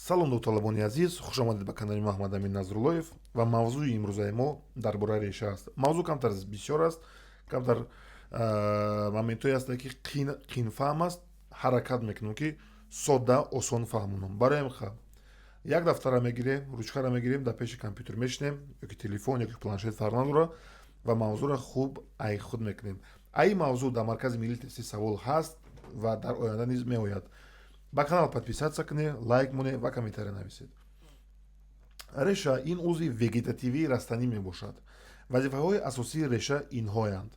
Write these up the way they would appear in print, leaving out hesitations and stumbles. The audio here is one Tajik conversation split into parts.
Салом, довталабони азиз, хушомадед ба канали Муҳаммадамин Назруллоев. Ва мавзӯи имрӯзаи мо дар бораи реша аст. Мавзӯъ камтар бисёр аст, камтар моментҳое ҳастанд, ки қиинфаҳм аст. Ҳаракат мекунем, ки содда, осон фаҳмонам. Барои ҳамин як дафтара мегирем, ручкара мегирем, дар пеши компютер мешинем ёки телефон, ёки планшет, фарқ надорад, ва мавзӯъро хуб ай худ мекунем. Ай мавзӯъ дар Маркази миллии тестӣ савол ҳаст ва дар оянда низ меояд. Ба канал подписаться кунед, лайк монед ва комментария нависед. Реша ин узви вегетативии растанӣ мебошад. Вазифаҳои асосии реша инҳоянд: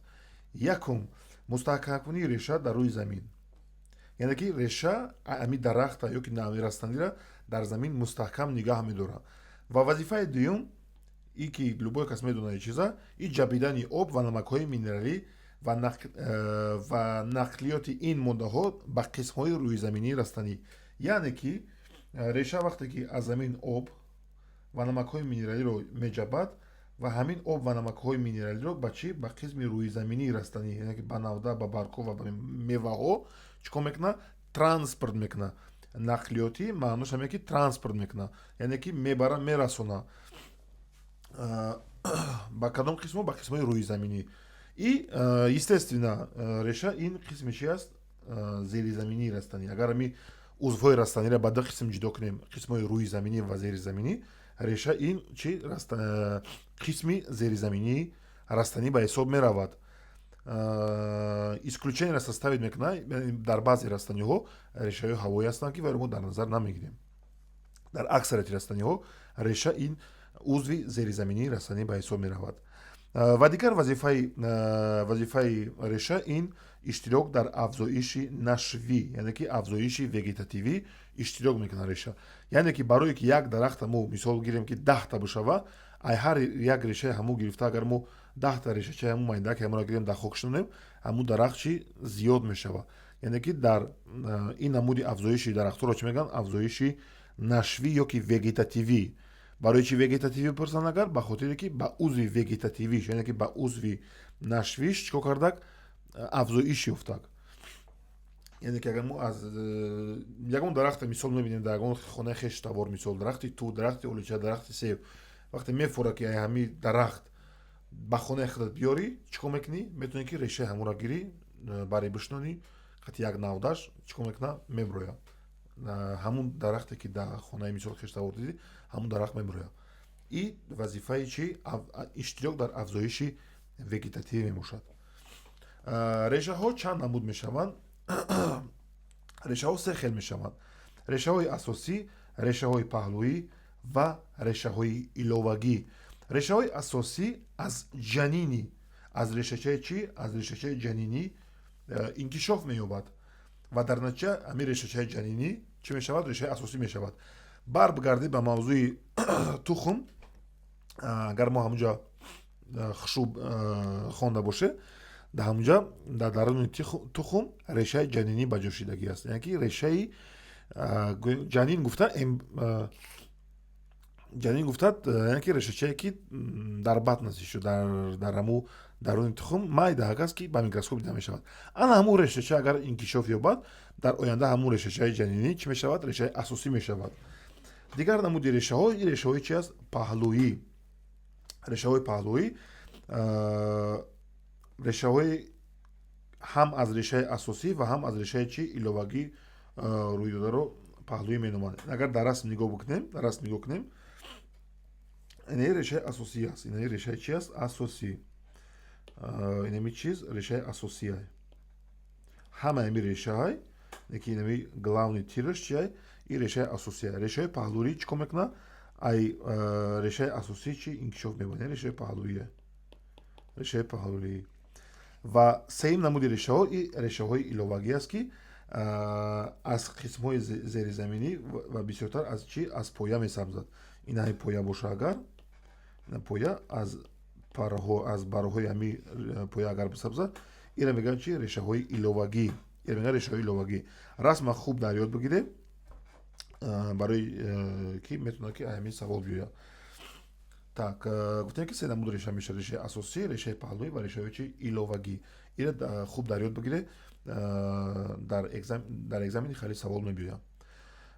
якум, мустаҳкамкунии реша дар рӯи замин, яъне ки реша ами дарахта ёки ами растаниро дар замин мустаҳкам нигаҳ медорад. Ва вазифаи дуюм и ки любой кас медонад чиза, и ҷабидани об ва намакҳои минералӣ ва нақлиёти ин моддаҳо ба қисмҳои рӯизаминии растанӣ. Яъне ки реша вақте ки аз замин об ва намакҳои минералиро меҷабад ва ҳамин об ва намакҳои минералиро ба чӣ, ба қисми рӯизаминии растанӣ, яъне ки ба навда, ба баргҳо ва ба меваҳо чӣ кор мекунад? Транспорт мекунад. Нақлиётӣ маънош ҳаме ки транспорт мекунад, яъне ки мебара, мерасона. Ба кадом қисмҳо? Ба қисмҳои рӯизаминӣ. И естественно, реша ин қисми чи аст? Зеризаминии растанӣ. Агар ами узвҳои растаниро ба ду қисм ҷудо кунем, қисмҳои рӯизаминӣ ва зеризаминӣ, реша ин чи, қисми зеризаминии растанӣ ба ҳисоб меравад. Исключениеро составить мекунад, дар баъзе растаниҳо решаҳои ҳавоӣ ҳастанд, ки вайро мо дар назар намегирем. Дар аксарияти растаниҳо реша ин узви зеризаминии растанӣ ба ҳисоб меравад. Ва дигар вазифаи реша ин иштирок дар афзоиши нашвӣ, яъне ки афзоиши вегетативӣ иштирок мекунад реша. Яъне ки барое ки як дарахта мо мисол гирем, ки 10-та бошава, ай ҳар як решаи ҳамун гирифта, агар мо 10-та решачаи ҳамун майдаки ҳамонро гирем, дар хок шинонем, ҳамун дарахт чи, зиёд мешава. Яъне ки дар ин намуди афзоиши дарахтҳоро чӣ мегӯянд? Афзоиши нашвӣ ё ки вегетативӣ. Барои чӣ вегетативӣ пурсанд агар? Ба хотире ки ба узви вегетативиш, яъне ки ба узви нашвиш чӣ кор кардак? Афзоиш ёфтак. Яъне ки агар мо аз ягон дарахте мисол мебинем дар ягон хонаи хештавор, мисол, дарахти тут, дарахти олуча, дарахти себ, вақте мефора, ки ҳами дарахт ба хонаи худат биёрӣ, чӣ кор мекунӣ? Метавонӣ, ки решаи ҳамонро гирӣ, баре бишинонӣ, қати як навдаш чӣ кор мекунад? Меброяд. Ҳамун дарахте ки дар хонаи, мисол, хештавор дидӣ, ҳамун дарахт меброяд. И вазифаи чи, иштирок дар афзоиши вегетативӣ мебошад. Решаҳо чанд намуд мешаванд? Решаҳо се хел мешаванд: решаҳои асосӣ, решаҳои паҳлӯӣ ва решаҳои иловагӣ. Решаҳои асосӣ аз ҷанинӣ, аз решачаи чӣ, аз решачаи ҷанинӣ инкишоф меёбад ва дар натиҷа ҳамин решачаи ҷанинӣ чӣ мешавад? Решаи асосӣ мешавад. Баргардӣ ба мавзӯи тухм, агар мо ҳамунҷа хушуб хонда бошед, дар ҳамунҷа дар даруни тухм решаи ҷанинӣ ба ҷо шидагӣ аст. Яъне ки решаи ҷанин гуфта, ҷанин гуфта, яъне ки решачае ки дар батн шуд, дар ҳаму даруни тухм майдаак аст, ки ба микроскоп дида мешавад. Ана ҳамун решача агар инкишоф ёбад, дар оянда ҳамун решачаи ҷанинӣ чӣ мешавад? Решаи асосӣ мешавад. Дигар намуди решаҳо ин решаҳои чи аст? Паҳлӯӣ. Решаҳои паҳлӯӣ решаҳои ҳам аз решаи асосӣ ва ҳам аз решаи чи, иловагӣ рӯйдодаро паҳлӯӣ меноманд. Агар дар расм нигоҳ бикунем, дар расм нигоҳ кунем, инаи решаи асосӣ аст. Инаи решаи чи аст? Асосӣ. Инами чиз решаи асосия. Ҳама ами решаҳай, ки инами главный тираш чиай? И решаи асосия. Решаи паҳлӯӣ чӣ кор мекунад? Ай решаи асосӣ чи, инкишоф мебарад, решаи паҳлӯия, решаи паҳлӯӣ. Ва сеюм намуди решаҳо и решаҳои иловагӣ аст, ки аз қисмҳои зеризаминӣ ва бисёртар аз чи, аз поя месабзад. Ин ҳами поя боша агар, поя, аз парҳо, аз барҳои ҳами поя агар бисабзад, ира мегӯянд чи? Решаҳои иловагӣ. Ира мегӯянд решаҳои иловагӣ. Расма хуб дар ёд бигиред, барои ки метавонад, ки ҳамин савол биёяд. Так, гуфтем, ки се намуд реша мешавад: решаи асосӣ, решаи паҳлӯӣ ва решаҳои чи, иловагӣ. Ира хуб дар ёд бигиред, дар экзамени хеле савол мебиёяд.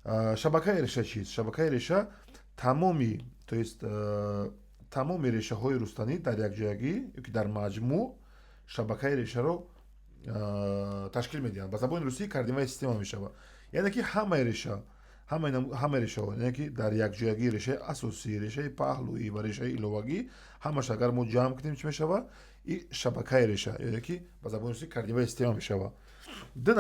Шабакаи реша чист? Шабакаи реша тамоми, то есть тамоми решаҳои рустанӣ дар якҷоягӣ ёки дар маҷмӯъ шабакаи решаро ташкил медиҳанд. Ба забони русӣ корневая система мешавад. Яъне ки ҳамаи реша, ҳамаи решаҳо, яъне ки дар якҷоягӣ решаи асосӣ, решаи паҳлӯӣ ва решаи иловагӣ, ҳамаш агар мо ҷамъ кунем, чӣ мешавад? И шабакаи реша, яъне ки ба забони русӣ корневая система мешавад. Ду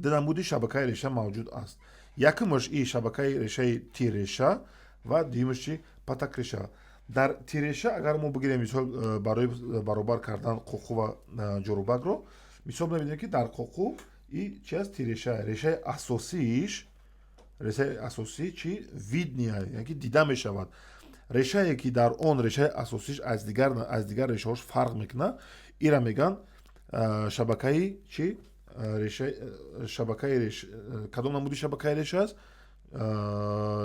намуди шабакаи реша мавҷуд аст. Якумаш и шабакаи решаи тирреша ва дуюмаш чи? Патакреша. Дар тирреша агар мо бигирем, мисол, барои баробар кардан қоқу ва ҷорубакро, мисол, мебинем, ки дар қоқу и чи аст? Тирреша. Решаи асосииш, решаи асосӣ чи? Видный, яъне ки дида мешавад. Решае, ки дар он решаи асосиш аз дигар решаҳош фарқ мекунад, ира мегӯянд шабакаи чи? Шабакаи реш. Кадом намуди шабакаи реша аст?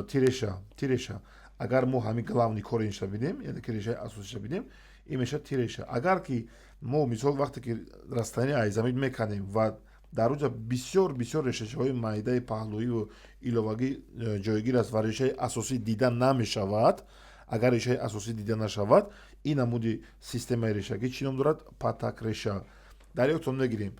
Тирреша, тирреша. Агар мо ҳамин главный корень ша бинем, яъне ки решаи асосиша бинем, ин мешавад тирреша. Агар ки мо, мисол, вақте ки растанӣ аз замин меканем ва дар оҷа бисёр бисёр решачаҳои майдаи паҳлӯиву иловагӣ ҷойгир аст ва решаи асосӣ дида намешавад, агар решаи асосӣ дида нашавад, ин намуди системаи решагӣ чӣ ном дорад? Патакреша. Дар ёдтон мегирем,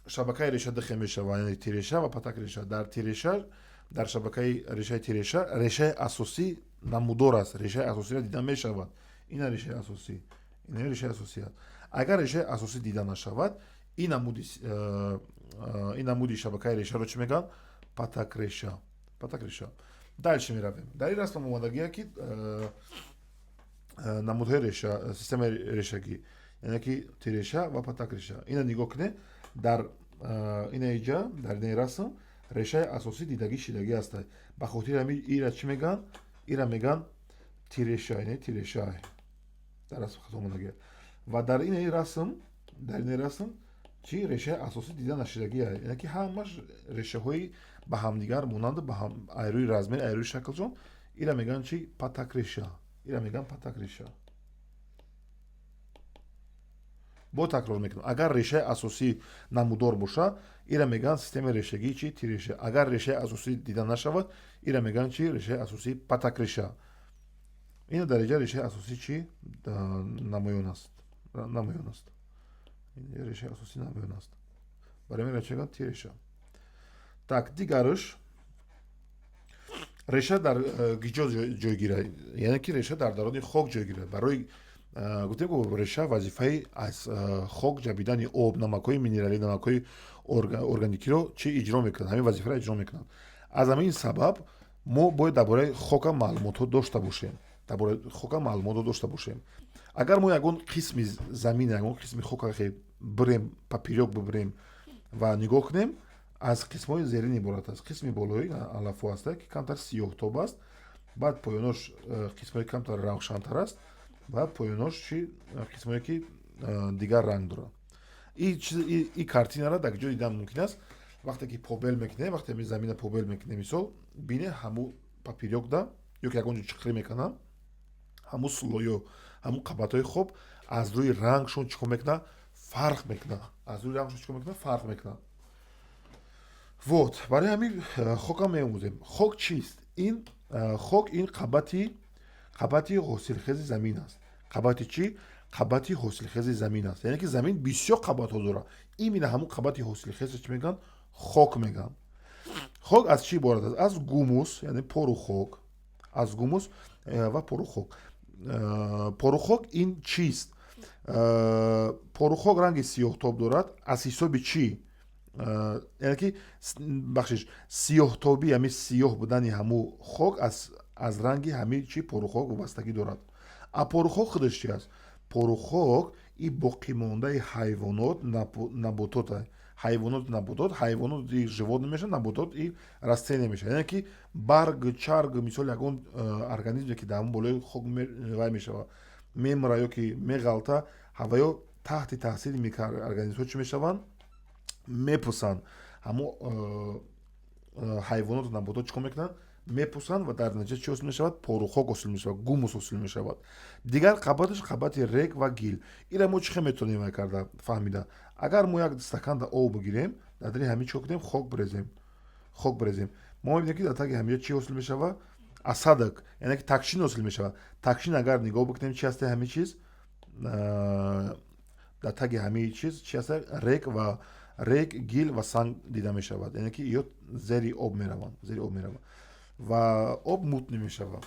шабакаи реша духел мешавад, яъне тирреша ва патакреша. Дар тирреша, дар шабакаи решаи тирреша, решаи асосӣ намудор аст, решаи асосиро дида мешавад. Ина решаи асосӣ, ина решаи асосӣ аст. Агар решаи асосӣ дида нашавад, ин намуди шабакаи решаро чӣ мегӯянд? Патакреша, патакреша. Дальше меравем. Дар ин расм омадагия, ки намудҳои реша, системаи решагӣ, яъне ки тирреша ва патакреша. Ина нигоҳ кунед, дар ина иҷа, дар инаи расм решаи асосӣ дидагӣ шидагӣ аст. Ба хотири ҳамин ира чӣ мегӯянд? Ира мегӯянд тирреша, яъне тирреша дар расм хато омадагия. Ва дар инаи расм чӣ? Решаи асосӣ дида нашидагия, яъне ки ҳамаш решаҳои ба ҳамдигар монанду ба ҳам айрӯи размер, айрӯи шаклшон. Ира мегӯянд чӣ? Патакреша. Ира мегӯянд патакреша. Бо такрор мекунам: агар решаи асосӣ намудор боша, ира мегӯянд системаи решагии чи? Тирреша. Агар решаи асосӣ дида нашавад, ира мегӯянд чи? Решаи асосӣ патакреша. Ина дариҷа решаи асосӣ чӣ? Намоён аст, намоён аст. Решаи асосӣ намоён аст, барои ҳамин чӣ мегӯянд? Тирреша. Так, дигараш, реша дар киҷо ҷойгира? Яъне ки реша дар даруни хок ҷойгира. Барои гуфтем, ку реша вазифаи аз хок ҷабидани об, намакҳои минералӣ, намакҳои органикиро чӣ иҷро мекунад? Ҳамин вазифаро иҷро мекунад. Аз ҳамин сабаб мо бояд дар бораи хока маълумотҳо дошта бошем, дар бораи хока маълумотҳо дошта бошем. Агар мо ягон қисми замин, ягон қисми хока бирем, поперёк бибирем ва нигоҳ кунем, аз қисмҳои зерин иборат аст. Қисми болои алафҳо ҳаста, ки камтар сиёҳтоб аст, баъд поёнош қисмҳои камтар равшантар аст ва поёнош чи? Қисмҳое, ки дигар ранг дорад. И картинаро дар ҷо дидан мумкин аст, вақте ки побел мекунем, вақте ами замина побел мекунем, мисол, бине, ҳаму поперёк да ё ки ягон ҷо чиқрӣ мекунам, ҳаму слой ё ҳамун қабатҳои хок аз рӯи рангшон чӣ кор мекунад? Фарқ мекунад. Аз рӯи рангшон чӣ кор мекунад? Фарқ мекунад. Вот барои ҳамин хокам меомӯзем. Хок чист? Ин хок ин қабати ҳосилхези замин аст. Қабати чӣ? Қабати ҳосилхези замин аст. Яъне ки замин бисёр қабатҳо дорад, именно ҳамун қабати ҳосилхеза чӣ мегӯянд? Хок мегӯянд. Хок аз чӣ иборат аст? Аз гумус, яъне пору хок, аз гумус ва пору хок. Пору хок ин чист? Пору хок ранги сиёҳтоб дорад. Аз ҳисоби чӣ? Яъне ки, бахшиш, сиёҳтобӣ, ҳамин сиёҳ будани ҳамун хок аз ранги ҳамин чи? Порухок вобастагӣ дорад. А порухок худаш чи аст? Порухок и боқимондаи ҳайвонот, наботот. Ҳайвонот, наботот. Ҳайвонот и животное мешавад, наботот и растение мешавад. Яъне ки барг, чарг, мисол, ягон организме, ки дар ҳамон болои хок вай мешавад, мемра ё ки меғалта, ҳаваё таҳти таъсири микроорганизмҳо чӣ мешаванд? Мепусанд. Ҳамон ҳайвоноту наботот чӣ кор мекунанд? Мепусанд ва дар натиҷа чӣ ҳосил мешавад? Порухок ҳосил мешавад, гумус ҳосил мешавад. Дигар қабаташ қабати рег ва гил. Ира мо чӣ хел метавонем вай карда фаҳмида? Агар мо як стаканда об бигирем, дар дари ҳамин чӣ кунем? Хок бирезем. Хок бирезем, мо мебинем, ки дар таги ҳамиҷа чӣ ҳосил мешавад? Осадок, яъне ки тагшин ҳосил мешавад. Тагшин агар нигоҳ бикунем, чи ҳасте ҳамин чиз? Дар таги ҳамин чиз чи ҳаста? Рег ва рег, гил ва санг дида мешавад, яъне ки ё зери об мераванд, зери об мераванд ва об мутный мешавад.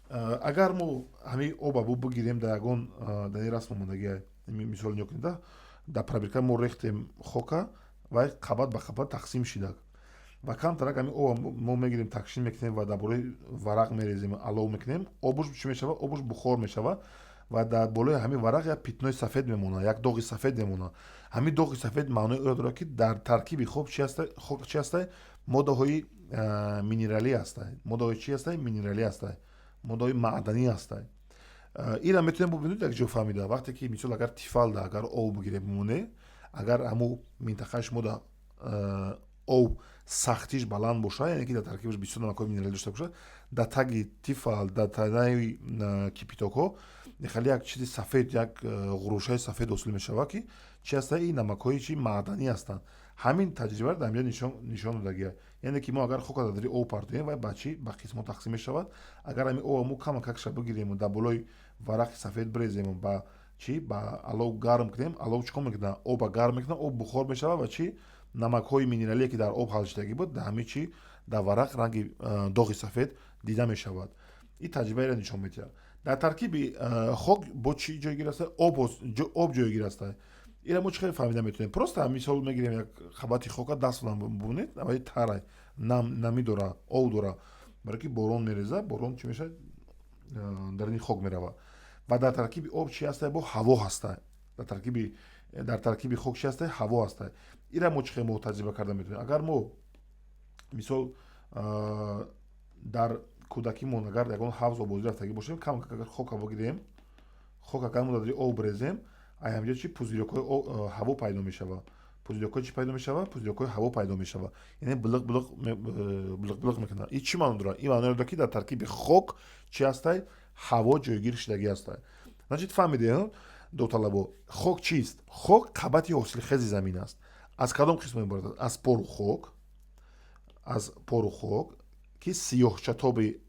Агар мо ҳамин оба бу бигирем, дар ягон дар ин расм омодагия, мисол нигоҳ кунед, дар пробирка мо рехтем хока ва қабат ба қабат тақсим шидак ва камтарак ҳамин оба мо мегирем, тагшин мекунем ва дар болои варақ мерезем, алов мекунем. Обуш чӣ мешавад? Обуш бухор мешавад ва дар болои ҳамин варақ як пятно и сафед мемонад, як доғи сафед мемонад. Ҳамин доғи сафед маънои ӯро дорад, ки дар таркиби хок чи ҳаста? Хок чи ҳаста? Моддаҳои минералӣ ҳаста. Моддаҳои чи ҳаста? Минералӣ ҳаста, моддаҳои маъданӣ ҳаста. Инам метавонем бубинед як ҷо фаҳмида, вақте ки, мисол, агар Тефалда агар об бигирем, бимоне, агар ҳамун минтақаи шумо да об сахтиш баланд бошад, яъне ки дар таркибаш бисёр намакҳои минералӣ дошта бошад, дар таги Тефал, дар танаи кипяток ҳо хеле як чизи сафед, як ғурӯшаи сафед ҳосил мешавад, ки чи ҳаста? Ин намакҳои чи маъданӣ ҳастанд. Ҳамин таҷрибаро дар инҷа нишон додагия, яъне ки мо агар хока дар дари об партоем, вай ба чӣ, ба қисмҳо тақсим мешавад. Агар ҳамин оба мо камакакша бигирему дар болои варақи сафед бирезему ба чӣ, ба алов гарм кунем, алов чӣ кор мекунад? Оба гарм мекунад, об бухор мешавад ва чӣ, намакҳои минералие, ки дар об ҳал шудагӣ буд, дар ҳамин чӣ, дар варақ ранги доғи сафед дида мешавад. Ин таҷрибаеро нишон медиҳад. Дар таркиби хок бо чӣ ҷойгир аста? Об ҷойгир аста. Ира мо чӣ хел фаҳмида метавонем? Просто мисол мегирем як қабати хока, дастонам бубинед, аввали тарай, намӣ дора, об дора, барои ки борон мереза. Борон чӣ мешавад? Дар ини хок меравад. Ва дар таркиби об чӣ ҳаста? Бо ҳаво ҳаста. Дар таркиби хок чӣ ҳаста? Ҳаво ҳаста. Ира мо чӣ хел мо таҷриба карда метавонем? Агар мо, мисол, дар кӯдакимон агар ягон ҳавз обозӣ рафтагӣ бошем, кам агар хока бигирем, хок агар мо дар об резем, ай ҳамҷо чи, пузырёк ҳои ҳаво пайдо мешавад. Пузырёк ҳои чӣ пайдо мешавад? Пузырёк ҳои ҳаво пайдо мешавад, яъне блиқ блиқ блиқ блиқ мекунад. Ин чӣ маъно дорад? Ин маъно дорад, ки дар таркиби хок чӣ ҳастай? Ҳаво ҷойгир шудагӣ ҳастай. Значит, фаҳмидем, довталабо, хок чист? Хок қабати ҳосилхези замин аст. Аз кадом қисмо иборат аст? Аз пору хок, аз пору хок, ки сиёҳчатоби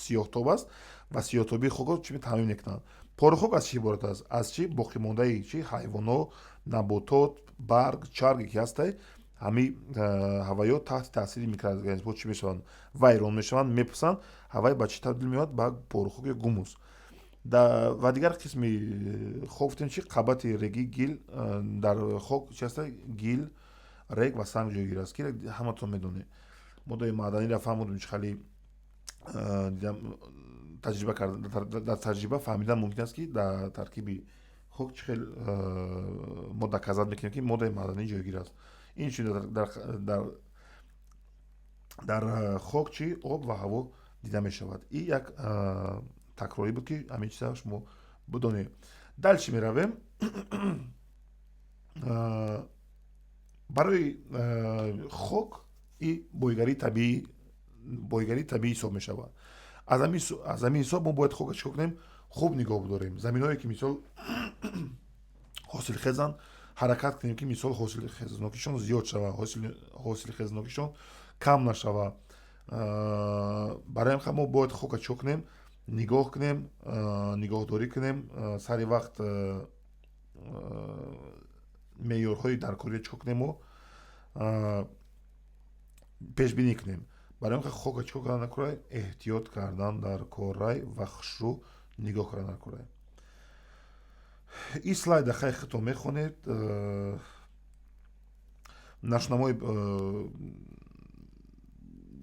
сиёҳтоб аст ва сиёҳтобии хокро чӣ таъмин мекунанд. Порухок аз чӣ иборат аст? Аз чӣ, боқимондаи чӣ, ҳайвоно, наботот, барг, чарге ки ҳастай, ҳами ҳаваё таҳти таъсири микроорганизмҳо чӣ мешаванд? Вайрон мешаванд, мепусанд. Ҳавай ба чӣ табдил меёбад? Ба порухок ё гумус. Ва дигар қисми хок гуфтем чӣ? Қабати реги, гил. Дар хок чи ҳаста? Гил, рег ва санг ҷойгир аст, ки ҳаматон медонед. Моддаи маъданиро фаҳмудем, чӣ хеле таҷриба кард. Дар таҷриба фаҳмидан мумкин аст, ки дар таркиби хок чӣ хел мо доказать мекунем, ки моддаи маъданӣ ҷойгир аст. Инчунин дар хок чӣ, об ва ҳаво дида мешавад. И як такрорӣ буд, ки ҳамин чиза шумо бидонед. Дальше меравем. Барои хок и бойгарии табиӣ, бойгарии табиӣ ҳисоб мешавад. Аз ҳамин ҳисоб мо бояд хока чикор кунем? Хуб нигоҳ бидорем. Заминҳое, ки, мисол, ҳосилхезанд, ҳаракат кунем, ки, мисол, ҳосилхезнокишон зиёд шавад, ҳосилхезнокишон кам нашавад. Барои ҳам мо бояд хока чикор кунем? Нигоҳ кунем, нигоҳдорӣ кунем, сари вақт меъёрҳои даркориро чикор кунем? Мо пешбинӣ кунем. Барои он хока чикор кардан дар корай? Эҳтиёт кардан дар корай ва хушрӯ нигоҳ кардан дар корай. Ин слайда хай худтон мехонед. Нашнамои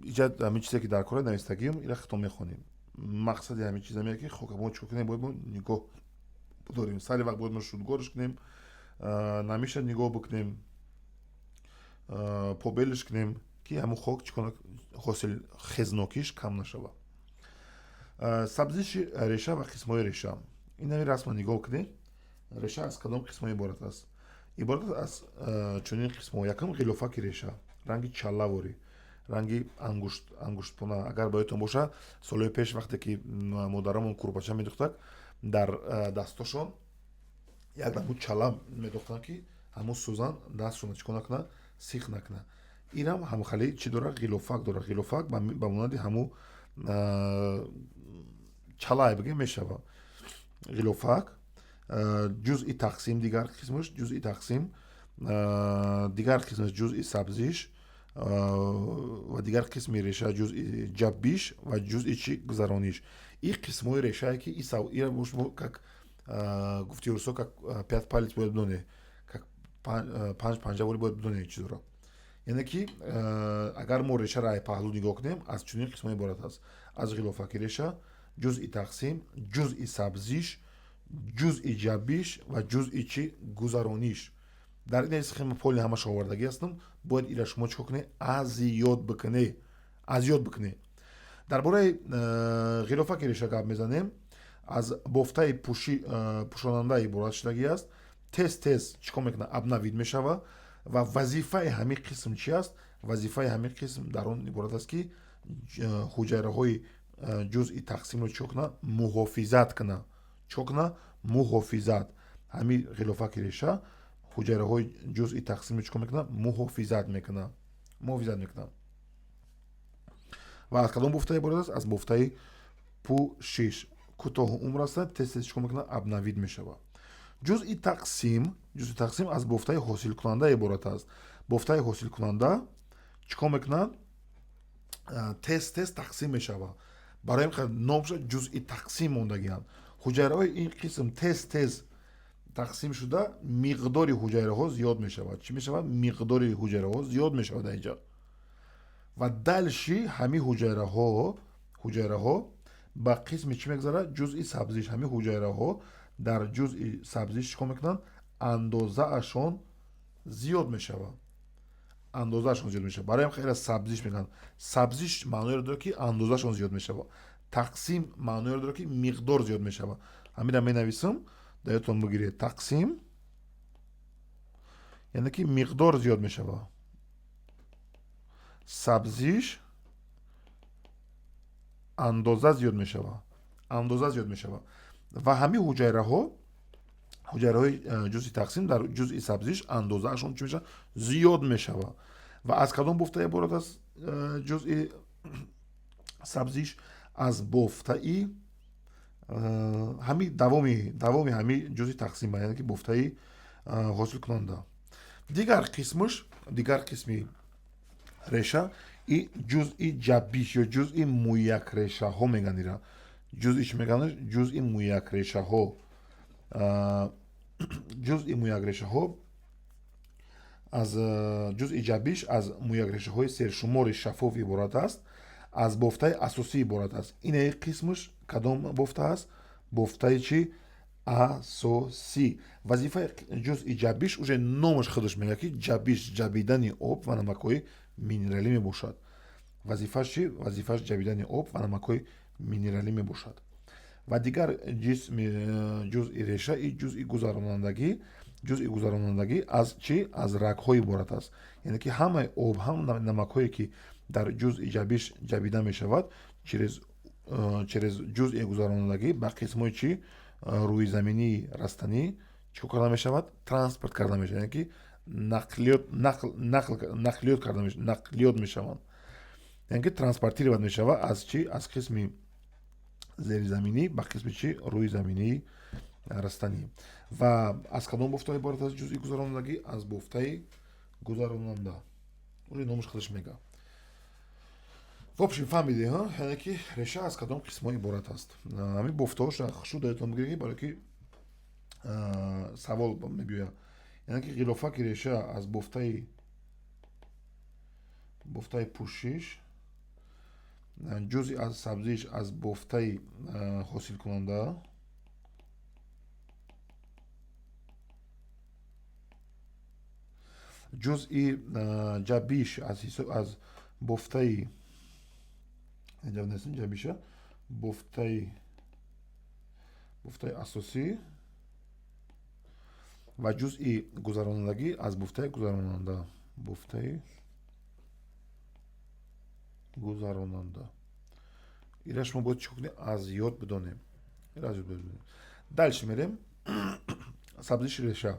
иҷа ҳамин чизе, ки дар кора навистагиам, ира худтон мехонем. Мақсади ҳамин чиз ҳамин, ки хока мо чикор кунем? Бояд мо нигоҳ бидорем, сари вақт бояд мо шудгорш кунем, намиша нигоҳ бикунем, побелиш кунем, ки ҳамун хок чӣ кор, ҳосилхезнокиш кам нашавад. Сабзиши реша ва қисмҳои реша. Ин ҳамин расмро нигоҳ кунед. Реша аз кадом қисмҳо иборат аст? Иборат аст аз чунин қисмҳо: якум, ғилофаки реша, ранги чаллаворӣ, ранги ангушт, ангуштпона. Агар ба ёдтон боша, солҳои пеш, вақте ки модарамон курпача медухтак, дар дастошон як намуд чала медохтанд, ки ҳамун сӯзан дастшона чӣ кор накунад? Сих накунад. Инам ҳамхали чӣ дорад? Ғилофак дорад. Ғилофак ба монанди ҳамун чалай бигем мешавад. Ғилофак, ҷузъи тақсим, дигар қисмаш ҷузъи тақсим, дигар қисмаш ҷузъи сабзиш ва дигар қисми реша ҷузъи ҷаббиш ва ҷузъи чӣ? Гузарониш. Ин қисмҳои решае ки шумо, как гуфти русо, как пять палец бояд бидонед, как панҷ панҷавори бояд бидонед чизро. Яъне ки агар мо решаро ай паҳлӯ нигоҳ кунем, аз чунин қисмҳо иборат аст: аз ғилофаки реша, ҷузъи тақсим, ҷузъи сабзиш, ҷузъи ҷаббиш ва ҷузъи чӣ? Гузарониш. Дар ин схема поли ҳамаша овардагӣ ҳастам. Бояд ира шумо чӣ кор кунед? Аз ёд бикунед, аз ёд бикунед. Дар бораи ғилофаки реша гап мезанем. Аз бофтаи пӯшонанда иборат шудагӣ аст. Тез тез чӣ кор мекунад? Обновить мешавад. Ва вазифаи ҳамин қисм чи аст? Вазифаи ҳамин қисм дар он иборат аст, ки ҳуҷайраҳои ҷузъи тақсимро чӣ кунад? Муҳофизат кунад. Чӣ кунад? Муҳофизат. Ҳамин ғилофаки реша ҳуҷайраҳои ҷузъи тақсимро чӣ кор мекунад? Муҳофизат мекунад, муҳофизат мекунад. Ва аз кадом бофта иборат аст? Аз бофтаи пӯшиш. Кӯтоҳу умр астад, тез тез чӣ кор мекунад? Обновить мешавад. Ҷузъи тақсим. Ҷузъи тақсим аз бофтаи ҳосилкунанда иборат аст. Бофтаи ҳосилкунанда чӣ кор мекунад? Тез тез тақсим мешавад. Барои ин номша ҷузъи тақсим мондагианд. Ҳуҷайраҳои ин қисм тез тез тақсим шуда, миқдори ҳуҷайраҳо зиёд мешавад. Чӣ мешавад? Миқдори ҳуҷайраҳо зиёд мешавад дар инҷа. Ва дальше ҳамин ҳуҷайраҳо ба қисми чӣ мегузарад? Ҷузъи сабзиш. Ҳамин ҳуҷайраҳо дар ҷузъи сабзиш чӣ кор мекунанд? Андозаашон зиёд мешавад, андозаашон зиёд мешавад. Барои ҳам хеле сабзиш мегӯянд. Сабзиш маъноеро дорад, ки андозаашон зиёд мешавад, тақсим маъноеро дорад, ки миқдор зиёд мешавад. Ҳаминро менависам, дар ёдтон бигиред. Тақсим яъне ки миқдор зиёд мешавад, сабзиш андоза зиёд мешавад, андоза зиёд мешавад. Ва ҳамин ҳуҷайраҳо, ҳуҷайраҳои ҷузъи тақсим дар ҷузъи сабзиш андозаашон чӣ мешавад? Зиёд мешавад. Ва аз кадом бофта иборат аст ҷузъи сабзиш? Аз бофтаи ҳами давоми ҳами ҷузъи тақсим, яъне ки бофтаи ҳосилкунанда. Дигар қисмаш, дигар қисми реша и ҷузъи ҷаббиш ё ҷузъи мӯякрешаҳо мегӯянд. Ира ҷузъи чӣ мегӯянд? Ҷузъи мӯякрешаҳо. Ҷузъи мӯякрешаҳо аз ҷузъи ҷаббиш аз мӯякрешаҳои сершумори шаффоф иборат аст, аз бофтаи асосӣ иборат аст. Инаи қисмаш кадом бофта аст? Бофтаи чӣ? Асосӣ. Вазифаи ҷузъи ҷаббиш, уже номаш худаш мегӯяд, ки ҷаббиш, ҷабидани об ва намакҳои минералӣ мебошад. Вазифааш чӣ? Вазифааш ҷабидани об ва намакҳои минералӣ мебошад. Ва дигар ҷисми ҷузъи реша и ҷузъи гузаронандагӣ. Ҷузъи гузаронандагӣ аз чӣ? Аз рагҳо иборат аст. Яъне ки ҳамаи об, ҳам намакҳое, ки дар ҷузъи ҷаббиш ҷабида мешавад, через ҷузъи гузаронандагӣ ба қисмҳои чӣ? Рӯизаминии растанӣ чӣ кор карда мешавад? Транспорт карда мешавад, яъне ки нақлиёт карда нақлиёт мешаванд, яъне ки транспортировать мешавад. Аз чӣ? Аз қисми зеризаминӣ ба қисми чӣ? Рӯизаминии растанӣ. Ва аз кадом бофта иборат аст ҷузъи гузаронандагӣ? Аз бофтаи гузаронанда, уже номаш худаш мега. В общем, фаҳмиде, яъне ки реша аз кадом қисмҳо иборат аст. Ҳамин бофтаҳоша хушу даётон бигиред, барое ки савол мебиёяд. Яъне ки ғилофаки реша аз бофтаи пӯшиш, ҷузъи аз сабзиш аз бофтаи ҳосилкунанда ҷузъи ҷаббиш аз бофтаи ҷаббиша, бофтаи асосӣ ва ҷузъи гузаронандагӣ аз бофтаи гузаронанда, бофтаи гузаронанда. Ира шумо бояд чӣ кунед? Аз ёд бидонем. Ира аз ёд бидонем. Дальше мерем. Сабзиши реша.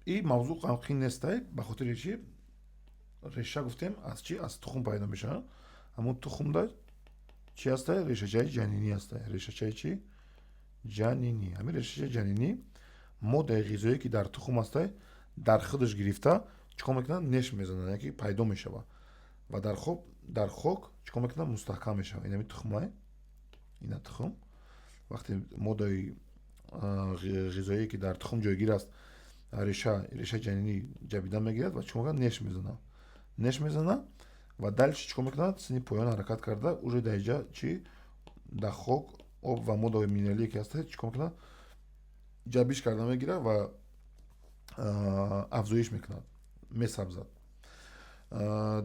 И мавзӯъ қин нестай, ба хотири чи реша гуфтем аз чи, аз тухм пайдо мешавад. Ҳамун тухмда чи ҳастай? Решачаи ҷанинӣ ҳастай. Решачаи чи? Ҷанинӣ. Ҳамин решачаи ҷанинӣ моддаи ғизоие, ки дар тухм ҳастай, дар худаш гирифта чӣ кор мекунад? Неш мезанад, яъне ки пайдо мешавад ва дар хок чӣ кор мекунад? Мустаҳкам мешавад. Инами тухмай, ина тухм. Вақте моддаи ғизоие, ки дар тухм ҷойгир аст, решаи ҷанинӣ ҷабида мегирад ва чӣ кор мекунад? Неш мезанад, неш мезанад ва дальше чӣ кор мекунад? Сини поён ҳаракат карда, уже дар инҷа чи, дар хок об ва моддаҳои минералие, ки ҳастанд, чӣ кор мекунад? Ҷабиш карда мегирад ва афзоиш мекунад, месабзад.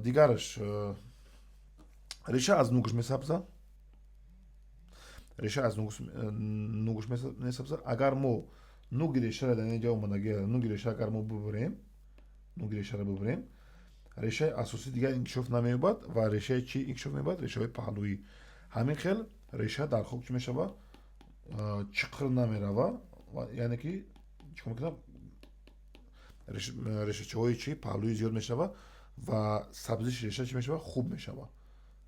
Дигараш, реша аз нугш месабзад, реша аз нугш месабзад. Агар мо нуги решаро, дар инҷа омадаги нуги реша, агар мо бубурем, нуги решаро бубурем, решаи асосӣ дигар инкишоф намеёбад ва решаи чӣ инкишоф меёбад? Решаҳои паҳлӯӣ. Ҳамин хел реша дар хок чӣ мешавад? Чиқир намерава, яъне ки чӣ кор мекунад? Решачаҳои чи, паҳлӯӣ зиёд мешавад ва сабзиши реша чӣ мешавад? Хуб мешавад.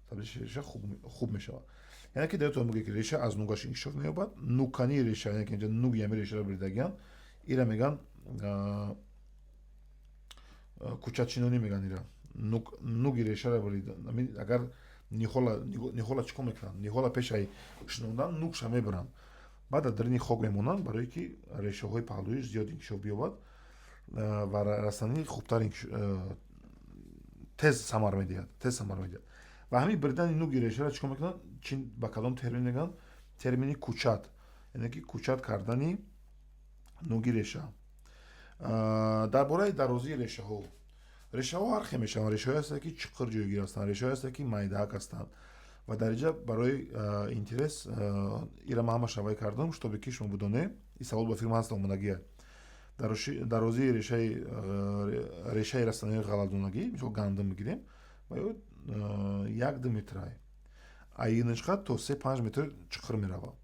Сабзиши реша хуб мешавад. Яъне ки дар мегӯяд, ки реша аз нугаш инкишоф меёбад. Нукании реша, яъне ки инҷа нуги ҳамин решаро буридагиан, ира меган кӯчатшинонӣ меган ира. Нуги решаро бурида, агар ниҳола чӣ кор мекунанд? Ниҳола пешаи шинондан нукша мебаранд, баъд дар дарини хок мемонанд, барое ки решаҳои паҳлӯиш зиёд инкишоф биёбад ва растанӣ хубтар, тез самар медиҳад, тез самар медиҳад. Ва ҳамин буридани нуги решаро чӣ кор мекунанд? Ба кадом термин мегӯянд? Термини кӯчат, яъне ки кӯчат кардани нуги реша. Дар бораи дарозии решаҳо. Решаҳо ҳар хел мешаванд. Решаҳое ҳастанд, ки чуқур ҷойгир ҳастанд, решаҳое ҳастанд, ки майдаак ҳастанд. Ва дар инҷа барои интерес ира ман ҳамаша вай кардам, чтобы ки шумо бидонед, ин савол ба фирма ҳаст, омодагия. Дарозии решаи растаниҳои ғалладонагӣ, мисол гандум бигирем, ва ё 1-2 метрай, айнишқа то 3-5 метр чуқур меравад.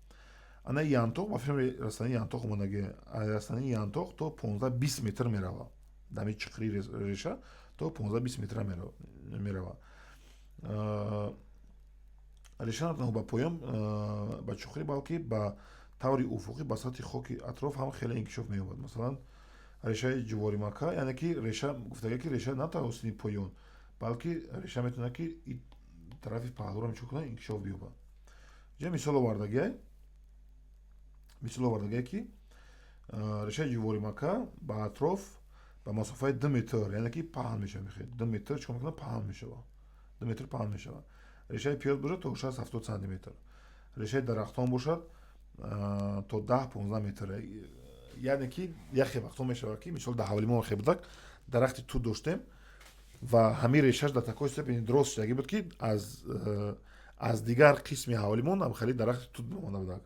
Ана янтоқ, ба фирми растании янтоқ омодагия, растании янтоқ то 15-20 метр меравад. Дами чуқурии реша то 15-20 метра меравад. Реша на танҳо ба поён, ба чуқурӣ, балки ба таври уфуқӣ ба сатҳи хоки атроф ҳам хеле инкишоф меёбад. Масалан, решаи ҷуворимакка, яъне ки реша гуфтага, ки реша на танҳо сини поён, балки реша метавонад, ки тарафи паҳлӯро чӣ кунад? Инкишоф биёбад. Ҷа мисол овардагиай, мисол овардагиай, ки решаи ҷуворимакка ба атроф ба масофаи 2 метр, яъне ки паҳн мешавад. Мехед 2 метр чӣ кор мекунад? Паҳн мешавад, 2 метр паҳн мешавад. Решаи пиёз бошад, то 60-70 сантиметр, решаи дарахтон бошад, то 10-15 метр. Яъне ки яхе вақтҳо мешавад, ки мисол дар ҳавли мо хе будак дарахти тут доштем ва ҳамин решаш дар такой степени дроз шудагӣ буд, ки аз дигар қисми ҳавлимон ҳам хеле дарахти тут омада будак.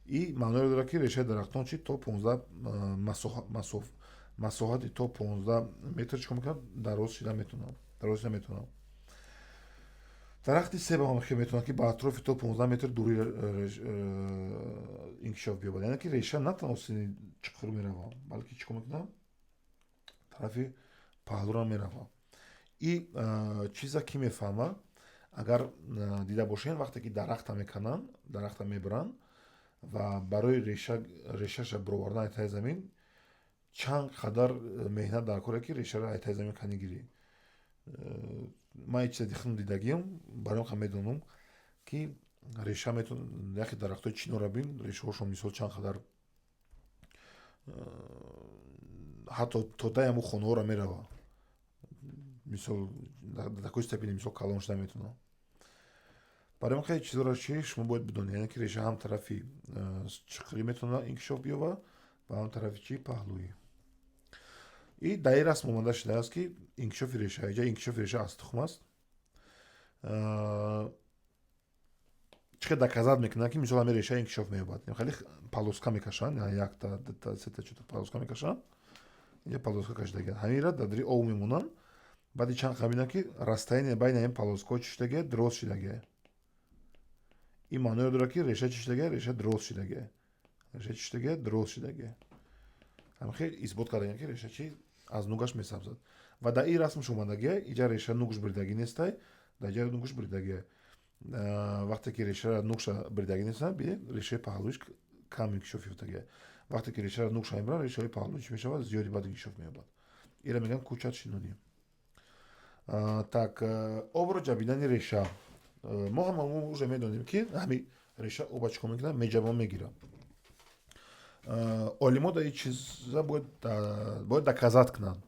И маъноеро дорад, ки решаи дарахтон чи то 15 масоҳати то 15 метр чӣ кор мекунад? Дароз шида метавонад, дароз шида метавонад. Дарахти себ ҳам хел метавонад, ки ба атрофи то 15 метр дури инкишоф биёбад. Яъне ки реша на танҳо сини чуқур меравад, балки чӣ кор мекунад? Тарафи паҳлӯра меравад. И чиза кӣ мефаҳмад? Агар дида бошем, вақте ки дарахта мекананд, дарахта мебаранд ва барои решаша бировардан аз таи замин чанд қадар меҳнат дар коре, ки решаро аз таи замин канӣ гирӣ. Ман ин чиза дихм дидагиам, барои он медонам, ки реша метон яхе дарахтҳои чинора бин, решаҳошон мисол чанд қадар ҳатто то даи ҳамун хонаҳоро мерава. Мисол, дар такой степени мисол калон шуда метавонад. Барои он хеле чизҳоро чи шумо бояд бидонед, яъне ки реша ҳам тарафи чуқурӣ метавонад инкишоф биёбад ва ҳам тарафи чи, паҳлӯӣ. И дар ин расм омада шудааст, ки инкишофи реша, инҷа инкишофи реша аз тухм аст. Чӣ хел доказать мекунанд, ки мисол ҳамин реша инкишоф меёбад? Хеле полоска мекашанд, якта, дута, сета, чорта полоска мекашанд. Инҷа полоска кашидагианд, ҳаминра дар дари об мемонанд. Баъди чанд қадам бинанд, ки расстояние байни ҳамин полоскаҳо чӣ шудагия? Дроз шудагия. Ин маъноеро дорад, ки реша чӣ шудагия? Реша дроз шудагия. Реша чӣ шудагия? Дроз шудагия. Ҳамин исбот кардагиан, ки реша чи аз нугаш месабзад. Ва дар ин расмш омадагия, иҷа реша нугш бридагӣ нестай, дар ҷа нугш бридагия. Вақте ки решаро нугша бридагӣ нестан, бинед, решаи паҳлӯиш кам инкишоф ёфтагия. Вақте ки решаро нугша мебаранд, решаҳои паҳлӯи чӣ мешавад? Зиёди баъд инкишоф меёбад. Ира мегӯянд кӯчатшинонӣ. Так, обро ҷабидани реша. Мо ҳама уже медонем, ки ҳами реша оба чӣ кор мекунад? Меҷаба, мегирад. Олимо дар ин чиза бояд доказать кунанд.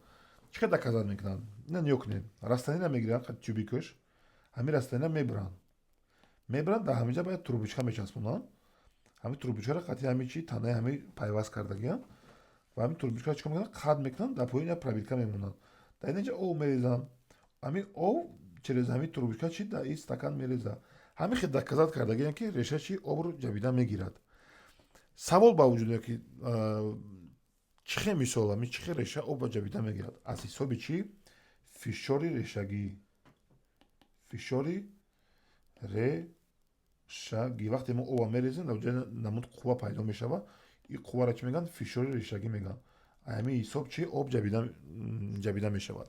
Чӣ хел доказать мекунанд? Ина нигоҳ кунед: растаниро мегиранд, тюбикаш, ҳамин растаниро мебаранд, дар ҳаминҷа бояд трубочка мечаспонанд. Ҳамин трубочкаро қатъи ҳамин чи танаи ҳамин пайваст кардагиам ва ҳамин трубочкаро чӣ кор мекунанд? Қатъ мекунанд, дар поён як пробирка мемонанд, дар инҷа об мерезанд. Ҳамин об через ҳамин трубочка чи дар ин стакан мерезад. Ҳамин хел доказать кардагиам, ки реша чи обро ҷабида мегирад. Савол ба вуҷуд меояд, ки чӣ хел, мисол, ҳамин чӣ хел реша обро ҷабида мегирад? Аз ҳисоби чӣ? Фишори решагӣ. Фишори решагӣ. Вақте мо оба мерезем, дар ҷои намуд қувва пайдо мешавад. Ин қувваро чӣ мегӯянд? Фишори решагӣ мегӯянд. Ҳамин ҳисоб чи об ҷабида мешавад.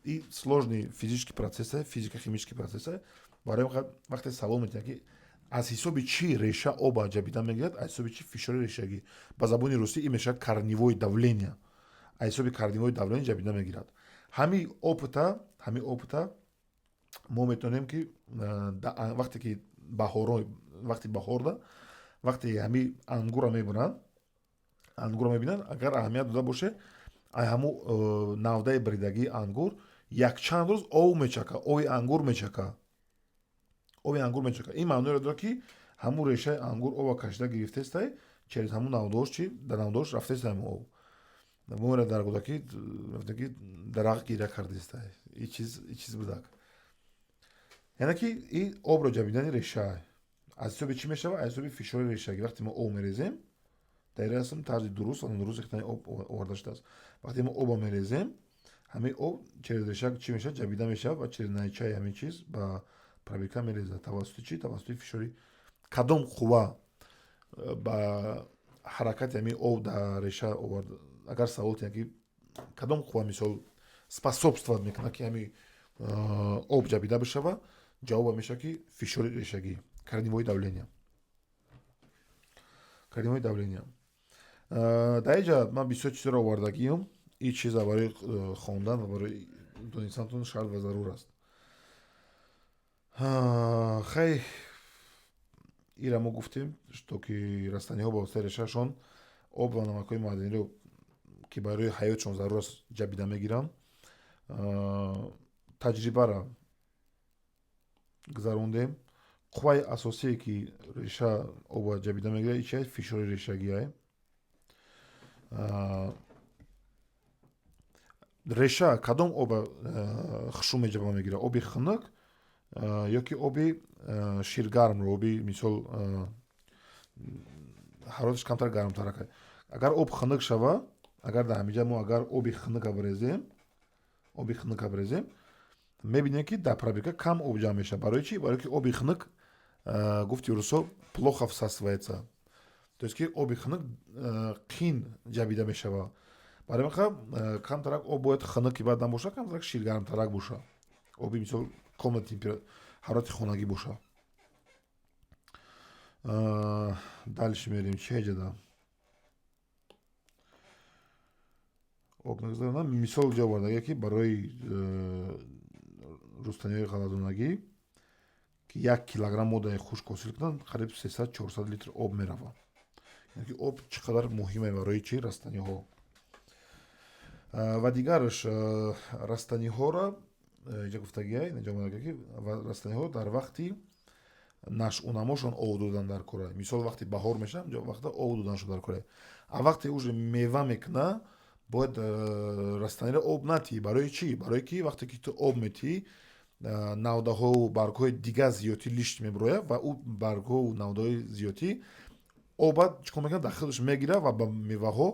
И сложный физический процесс, физико-химический процесс. Барои вақте савол метиҳанд, ки аз ҳисоби чӣ реша оба ҷабида мегирад, аз ҳисоби чӣ? Фишори решагӣ. Ба забони русӣ ин мешавад корневое давление. Аз ҳисоби корневое давление ҷабида мегирад. Ҳамин опыта мо метавонем, ки вақте ки баҳоро, вақти баҳорда, вақте ҳамин ангурро мебуранд, ангурро мебинанд, агар аҳамият дода боше, ай ҳамун навдаи бридагии ангур якчанд рӯз об мечака, оби ангур мечака, оби ангур мечака. Ин маъноеро дорад, ки ҳамун решаи ангур оба кашида гирифтестай, через ҳамун навдош чи дар навдош рафтеста ҳамун об. Мора дар кӯдакӣ гуфта, ки дарахт гиря кардистай. И чиз будак. Яъне ки и обро ҷабидани реша аз ҳисоби чӣ мешавад? Аз ҳисоби фишори решагӣ. Вақте мо об мерезем, дар ин расм тарзи дуруст ва нодуруст рехтани об оварда шудааст. Вақте мо оба мерезем, ҳамин об через реша чӣ мешавад? Ҷабида мешавад ва через найчаи ҳамин чиз ба пробирка мерезад. Тавассути чӣ? Тавассути фишори. Кадом қувва ба ҳаракати ҳамин об дар реша овард? Агар савол тиҳанд, ки кадом қувва, мисол, способствовать мекунад, ки ҳамин об ҷабида бишавад, ҷавоба мешавад, ки фишори решагӣ, корневое давление, корневое давление. Дар инҷа ман бисёр чизро овардагиам. Ин чиза барои хондан ва барои донистантон шарт ва зарур аст. Хай, ира мо гуфтем, что ки растаниҳо ба воситаи решаашон об ва намакҳои маъданиро, ки барои ҳаётшон зарур аст, ҷабида мегиранд. Таҷрибара гузарондем. Қувваи асосие, ки реша оба ҷабида мегирад, чи аст? Фишори решагиай. Реша кадом оба хушу меҷаба мегирад? Оби хунук ё ки оби ширгармро? Оби, мисол, ҳарораташ камтар гармтарак. Агар об хунук шава, агар дар ҳаминҷа мо агар оби хунука бирезем, оби хунука бирезем, мебинем, ки дар пробирка кам об ҷамъ мешавад. Барои чӣ? Барои ки оби хунук, гуфти русо, плохо всасывается, то есть ки оби хунук қин ҷабида мешавад. Барои ин камтарак об бояд хунуки баъд набошад, камтарак ширгармтарак бошад. Оби, мисол, комнатный, ҳарорати хонагӣ бошад. Дальше мерем. Чи ҳеҷада об нагузаронам. Мисол ҷо овардагия, ки барои рустаниҳои ғалладонагӣ, ки 1 килограмм моддаи хушк ҳосил кунанд, қариб 300-400 литр об меравад. Яъне ки об чӣ қадар муҳиме барои чи растаниҳо. Ва дигараш, растаниҳоро инҷа гуфтагия, инҷа омадагия, ки растаниҳо дар вақти нашъунамошон об додан дар кора. Мисол, вақти баҳор мешавад, вақта об доданшон дар кора. А вақте уже мева мекуна, бояд растаниро об натиҳӣ. Барои чӣ? Барое ки вақте ки ту об метиҳӣ, навдаҳову баргҳои дигар зиёдтӣ лишт мебирояд ва ӯ баргҳову навдаҳои зиёдтӣ оба чӣ кор мекунад? Дар худаш мегирад ва ба меваҳо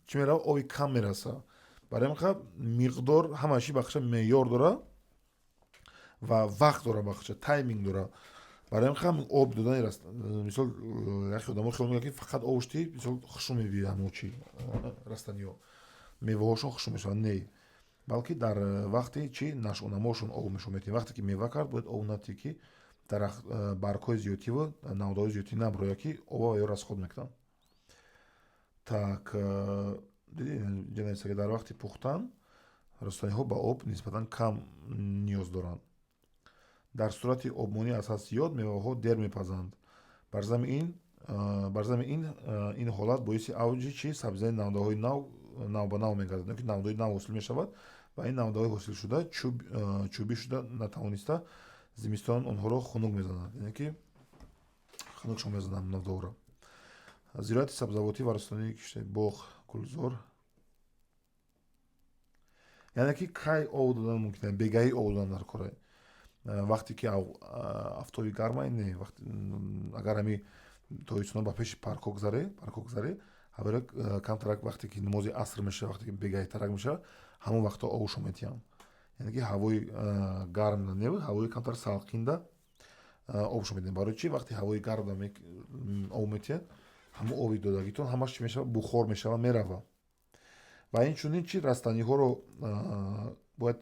чӣ меравад? Оби кам мерасад. Барои ҳамин миқдор ҳамаи чӣ бахша меъёр дорад ва вақт дорад, бахша тайминг дорад. Барои ҳам об додани, мисол, яхе одамо хиёл мекунанд, ки фақат об шти, мисол, хушрӯ мебиёяд, ҳамо чи растаниҳо, меваҳошон хушрӯ мешаванд. Не, балки дар вақти чи нашъунамошон об мешометем. Вақте ки мева кард, бояд об натӣ, ки дарахт баргҳои зиёдтиву навдаҳои зиёдтӣ наброяд, ки оба ё расход мекунанд. Так, диди, инҷа нависта, ки дар вақти пухтан растаниҳо ба об нисбатан кам ниёз доранд. Дар сурати обмонӣ аз ҳад зиёд меваҳо дер мепазанд. Бар замми ин ҳолат боиси авҷи чи сабзидани навдаҳои нав нав ба нав мегардад, ки навдаҳои нав ҳосил мешавад ва ин навдаҳои ҳосилшуда чӯбӣ шуда натавониста, зимистон онҳоро хунук мезанад, яъне ки хунукшон мезанад навдаҳоро. Зироати сабзавотӣ ва растании киштаи боғ, гулзор. Яъне ки кай об додан мумкин? Бегаҳӣ об додан дар кора, вақте ки афтоби гармай не. Агар ҳами тобистона ба пеши паркҳо гузаре, паркҳо гузаре, ҳавера камтарак, вақте ки намози аср мешавад, вақте ки бегаҳитарак мешавад, ҳамон вақтҳо обшо метиҳанд. Яъне ки ҳавои гармда не, ҳавои камтар салқинда обшо медиҳанд. Барои чӣ? Вақте ҳавои гармда об метиҳад, ҳамон оби додагитон ҳамаш чӣ мешавад? Бухор мешавад, меравад. Ва инчунин чи растаниҳоро бояд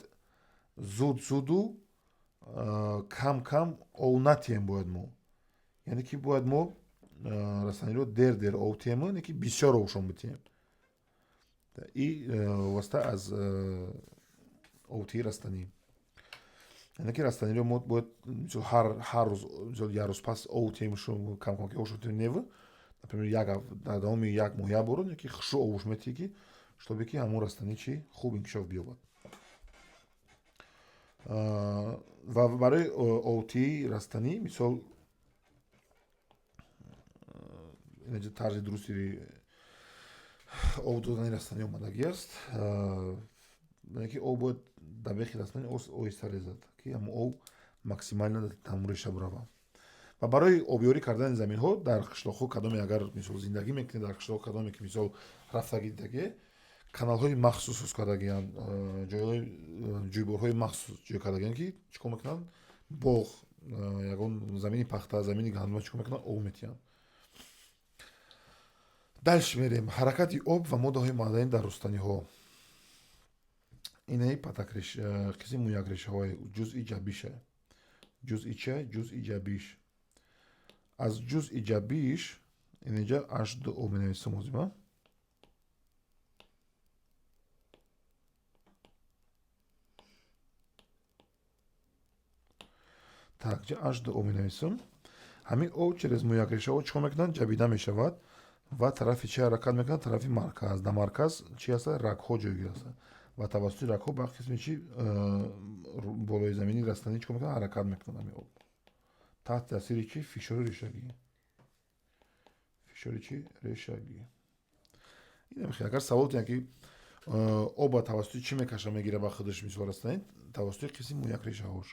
зуд зуду кам кам об натиҳем бояд мо. Яъне ки бояд мо растаниро дер дер об тиҳем, яъне ки бисёр обшон битиҳем. И вобаста аз обтиҳии растанӣ, яъне ки растаниро мо бояд, мисол, ҳар рӯз, мисол, як рӯз пас об тиҳем, кам кам ки обшон тиҳем неву, например, як дар давоми як моҳ як бор, ки хушрӯ обуш метиҳӣ, ки чтобы ки ҳамон растанӣ чи хуб инкишоф биёбад. Ва барои обтиҳии растанӣ, мисол, инаҷа тарзи дурусти об додани растанӣ омадагӣ аст. Яъне ки об бояд дар бехи растанӣ оҳиста резад, ки ҳамон об максимально ҳамон реша биравад. Ва барои обёрӣ кардани заминҳо дар қишлоқҳо, кадоме агар, мисол, зиндагӣ мекунед дар қишлоқ, кадоме ки, мисол, рафтагӣ дидагӣ, каналҳои махсус соз кардагианд, ҷойҳои ҷӯйборҳои махсус ҷой кардагианд, ки чӣ кор мекунанд? Боғ, ягон замини пахта, замини гандума чӣ кор мекунанд? Об метиҳанд. Дальше мерем. Ҳаракати об ва моддаҳои маъданӣ дар рустаниҳо. Инаи патакреш, қисми мӯякрешаҳои ҷузъи ҷабиша. Ҷузъи чия? Ҷузъи ҷабиш. Аз ҷузъи ҷабиш инҷа H2O менависам ҳозима. Так, ҷа H2O менависам. Ҳамин об через мӯякрешаҳо чӣ кор мекунанд? Ҷабида мешавад ва тарафи чи ҳаракат мекунад? Тарафи марказ. Дар марказ чи ҳаста? Рагҳо ҷойгир ҳастанд ва тавассути рагҳо ба қисми чи болои замини растанӣ чӣ кор мекунад? Ҳаракат мекунад ҳамин об таҳти таъсири чи? Фишори решагӣ. Фишори чи? Решагӣ. Инам агар савол тиҳанд, ки оба тавассути чӣ мекаша, мегира ба худаш, мисол, растанӣ? Тавассути қисми мӯякрешаҳош.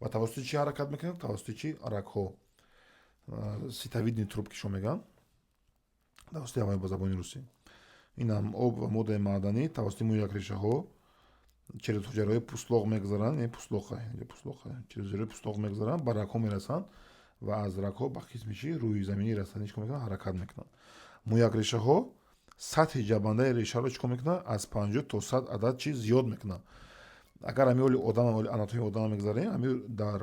Ва тавассути чӣ ҳаракат мекунад? Тавассути чи? Рагҳо, ситовидные трубки шо мегӯянд, тавассути ҳамаи ба забони русӣ. Инам об ва моддаи маъданӣ тавассути мӯякрешаҳо через ҳуҷайраҳои пӯстлоқ мегузаранд, пӯстлоқа, пӯстлоқа, через ҳуҷайраҳои пӯстлоқ мегузаранд, ба рагҳо мерасанд ва аз рагҳо ба қисми чи рӯи заминии растанӣ чӣ кор мекунанд? Ҳаракат мекунанд. Мӯякрешаҳо сатҳи ҷабандаи решаро чӣ кор мекунанд? Аз 50 то 100 адад чи зиёд мекунанд. Агар ҳами оли одам, оли анатомияи одама мегузарем, ҳами дар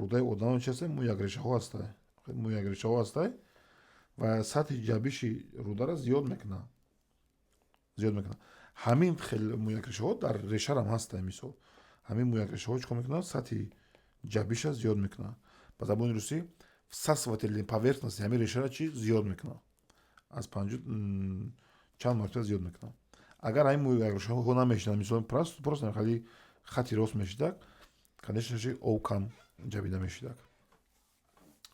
рӯдаи одама чи ҳаста? Мӯякрешаҳо ҳастай, мӯякрешаҳо ҳастай ва сатҳи ҷабиши рӯдаро зиёд мекунад, зиёд мекунад. Ҳамин хел мӯякрешаҳо дар решарам ҳастай. Мисол, ҳамин мӯякрешаҳо чӣ кор мекунанд? Сатҳи ҷабиша зиёд мекунад. Ба забони русӣ всасывательный поверхности ҳамин решара чи зиёд мекунад, аз 50 чанд маротиба зиёд мекунад. Агар ҳамин мӯякрешаҳо намешинанд, мисол, просто хали хати рост мешидак, конечно же, об кам ҷабида мешидак.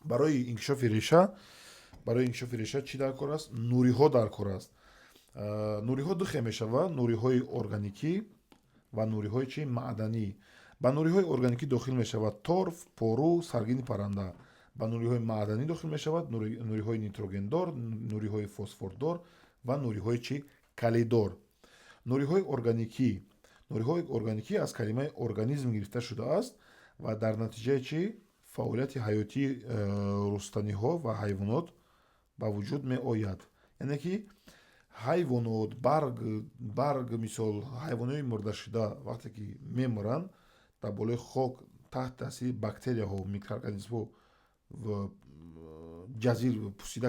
Барои инкишофи реша, барои инкишофи реша чӣ дар кор аст? Нуриҳо дар кор аст. Нуриҳо ду хел мешавад: нуриҳои органикӣ ва нуриҳои чи? Маъданӣ. Ба нуриҳои органикӣ дохил мешавад торф, пору, саргини парранда. Ба нуриҳои маъданӣ дохил мешавад нуриҳои нитрогендор, нуриҳои фосфордор ва нуриҳои чи? Калидор. Нуриҳои органикӣ. Нуриҳои органикӣ аз калимаи организм гирифта шудааст ва дар натиҷаи чи? Фаъолияти ҳаётии рустаниҳо ва ҳайвонот ба вуҷуд меояд. Яъне ки ҳайвонот, барг, мисол, ҳайвонои мурдашуда вақте ки мемиранд, дар болои хок таҳти таъсири бактерияҳо, микроорганизмҳо ҷазир пусида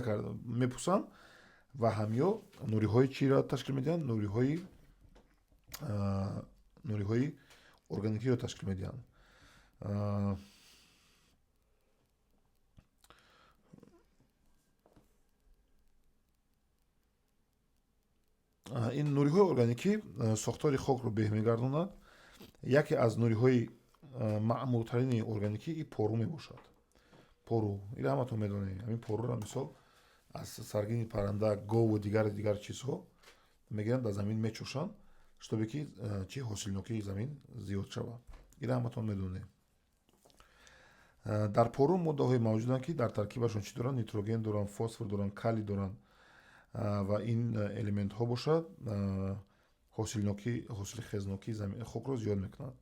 мепусанд ва ҳамиё нуриҳои чиро ташкил медиҳанд? Нуриҳои органикиро ташкил медиҳанд. Ин нуриҳои органикӣ сохтори хокро беҳ мегардонад. Яке аз нуриҳои маъмултарини органикӣ и пору мебошад. Пору ира ҳаматон медонед. Ҳамин поруро, мисол, аз саргини парранда, гову дигар чизҳо мегиранд, дар замин мечошанд, чтобы ки чи ҳосилнокии замин зиёд шавад. Ира ҳаматон медонед. Дар пору моддаҳое мавҷуданд, ки дар таркибашон чӣ доранд? Нитроген доранд, фосфор доранд, калий доранд ва ин элементҳо бошад ҳосилхезнокии хокро зиёд мекунанд.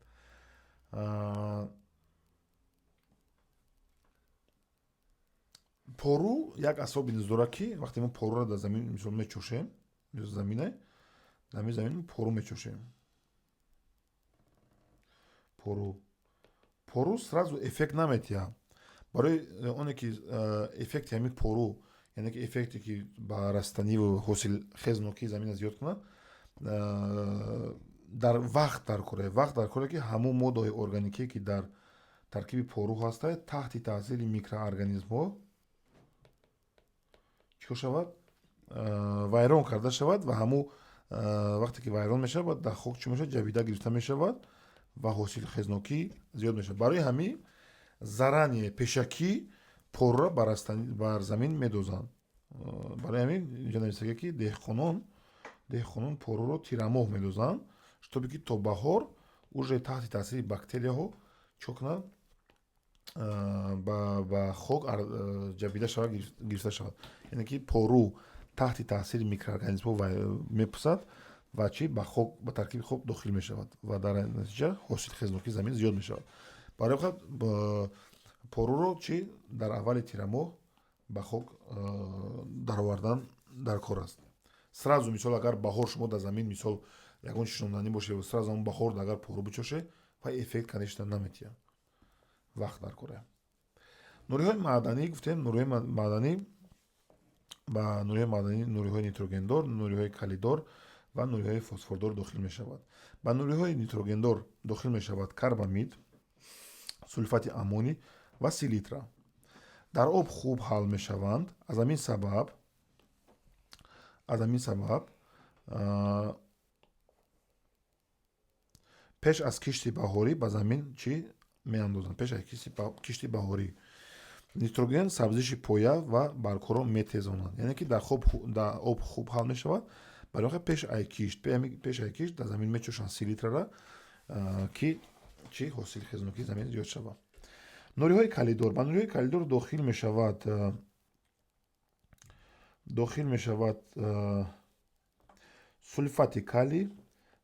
Пору як асоби низ дорад, ки вақте мо поруро дар замин, мисол, мечошем, замине, дар ҳамин замин пору мечошем, пору сразу эффект наметиҳад. Барои оне ки эффекти ҳамин пору, яъне ки эффекте ки ба растаниву ҳосилхезнокии замина зиёд кунад, дар вақт дар кора, вақт дар коре, ки ҳамон моддаҳои органикие, ки дар таркиби пору ҳастанд, таҳти таъсири микроорганизмҳо чӣ шавад? Вайрон карда шавад. Ва ҳамун вақте ки вайрон мешавад, дар хок чӣ мешавад? Ҷавида гирифта мешавад ва ҳосилхезнокӣ зиёд мешавад. Барои ҳамин заранее, пешакӣ поруро бар замин медозанд. Барои ҳамин инҷа нависага, ки деҳқонон поруро тирамоҳ медозанд, чтобы ки то баҳор уже таҳти таъсири бактерияҳо чӣ кунад? Ба хок ҷабида шавад, гирифта шавад. Яъне ки пору таҳти таъсири микроорганизмҳо мепусад ва чӣ ба хок, ба таркиби хок дохил мешавад ва дар натиҷа ҳосилхезнокии замин зиёд мешавад. Барои поруро чӣ дар аввали тирамоҳ ба хок даровардан дар кор аст. Сразу, мисол, агар баҳор шумо дар замин, мисол, ягон шинонданӣ бошед, сразу ҳамон баҳор агар пору бичоше, ва эффект, конечно, наметиҳад. Вақт дар кора. Нуриҳои маъданӣ гуфтем. Нуриҳои маъданӣ, ба нуриҳои маъданӣ нуриҳои нитрогендор, нуриҳои калидор ва нуриҳои фосфордор дохил мешавад. Ба нуриҳои нитрогендор дохил мешавад карбамид, сулфати аммоний ва селитра. Дар об хуб ҳал мешаванд. Аз ҳамин сабаб пеш аз кишти баҳорӣ ба замин чӣ меандозанд? Пеш аз кишти баҳорӣ. Нитроген сабзиши поя ва баргҳоро метезонад, яъне ки дар об хуб ҳал мешавад. Барои он пеш ай кишт дар замин мечошанд селитрара, ки чӣ ҳосилхезнокии замин зиёд шавад. Нуриҳои калидор. Ба нуриҳои калидор дохил мешавад сулфати калий,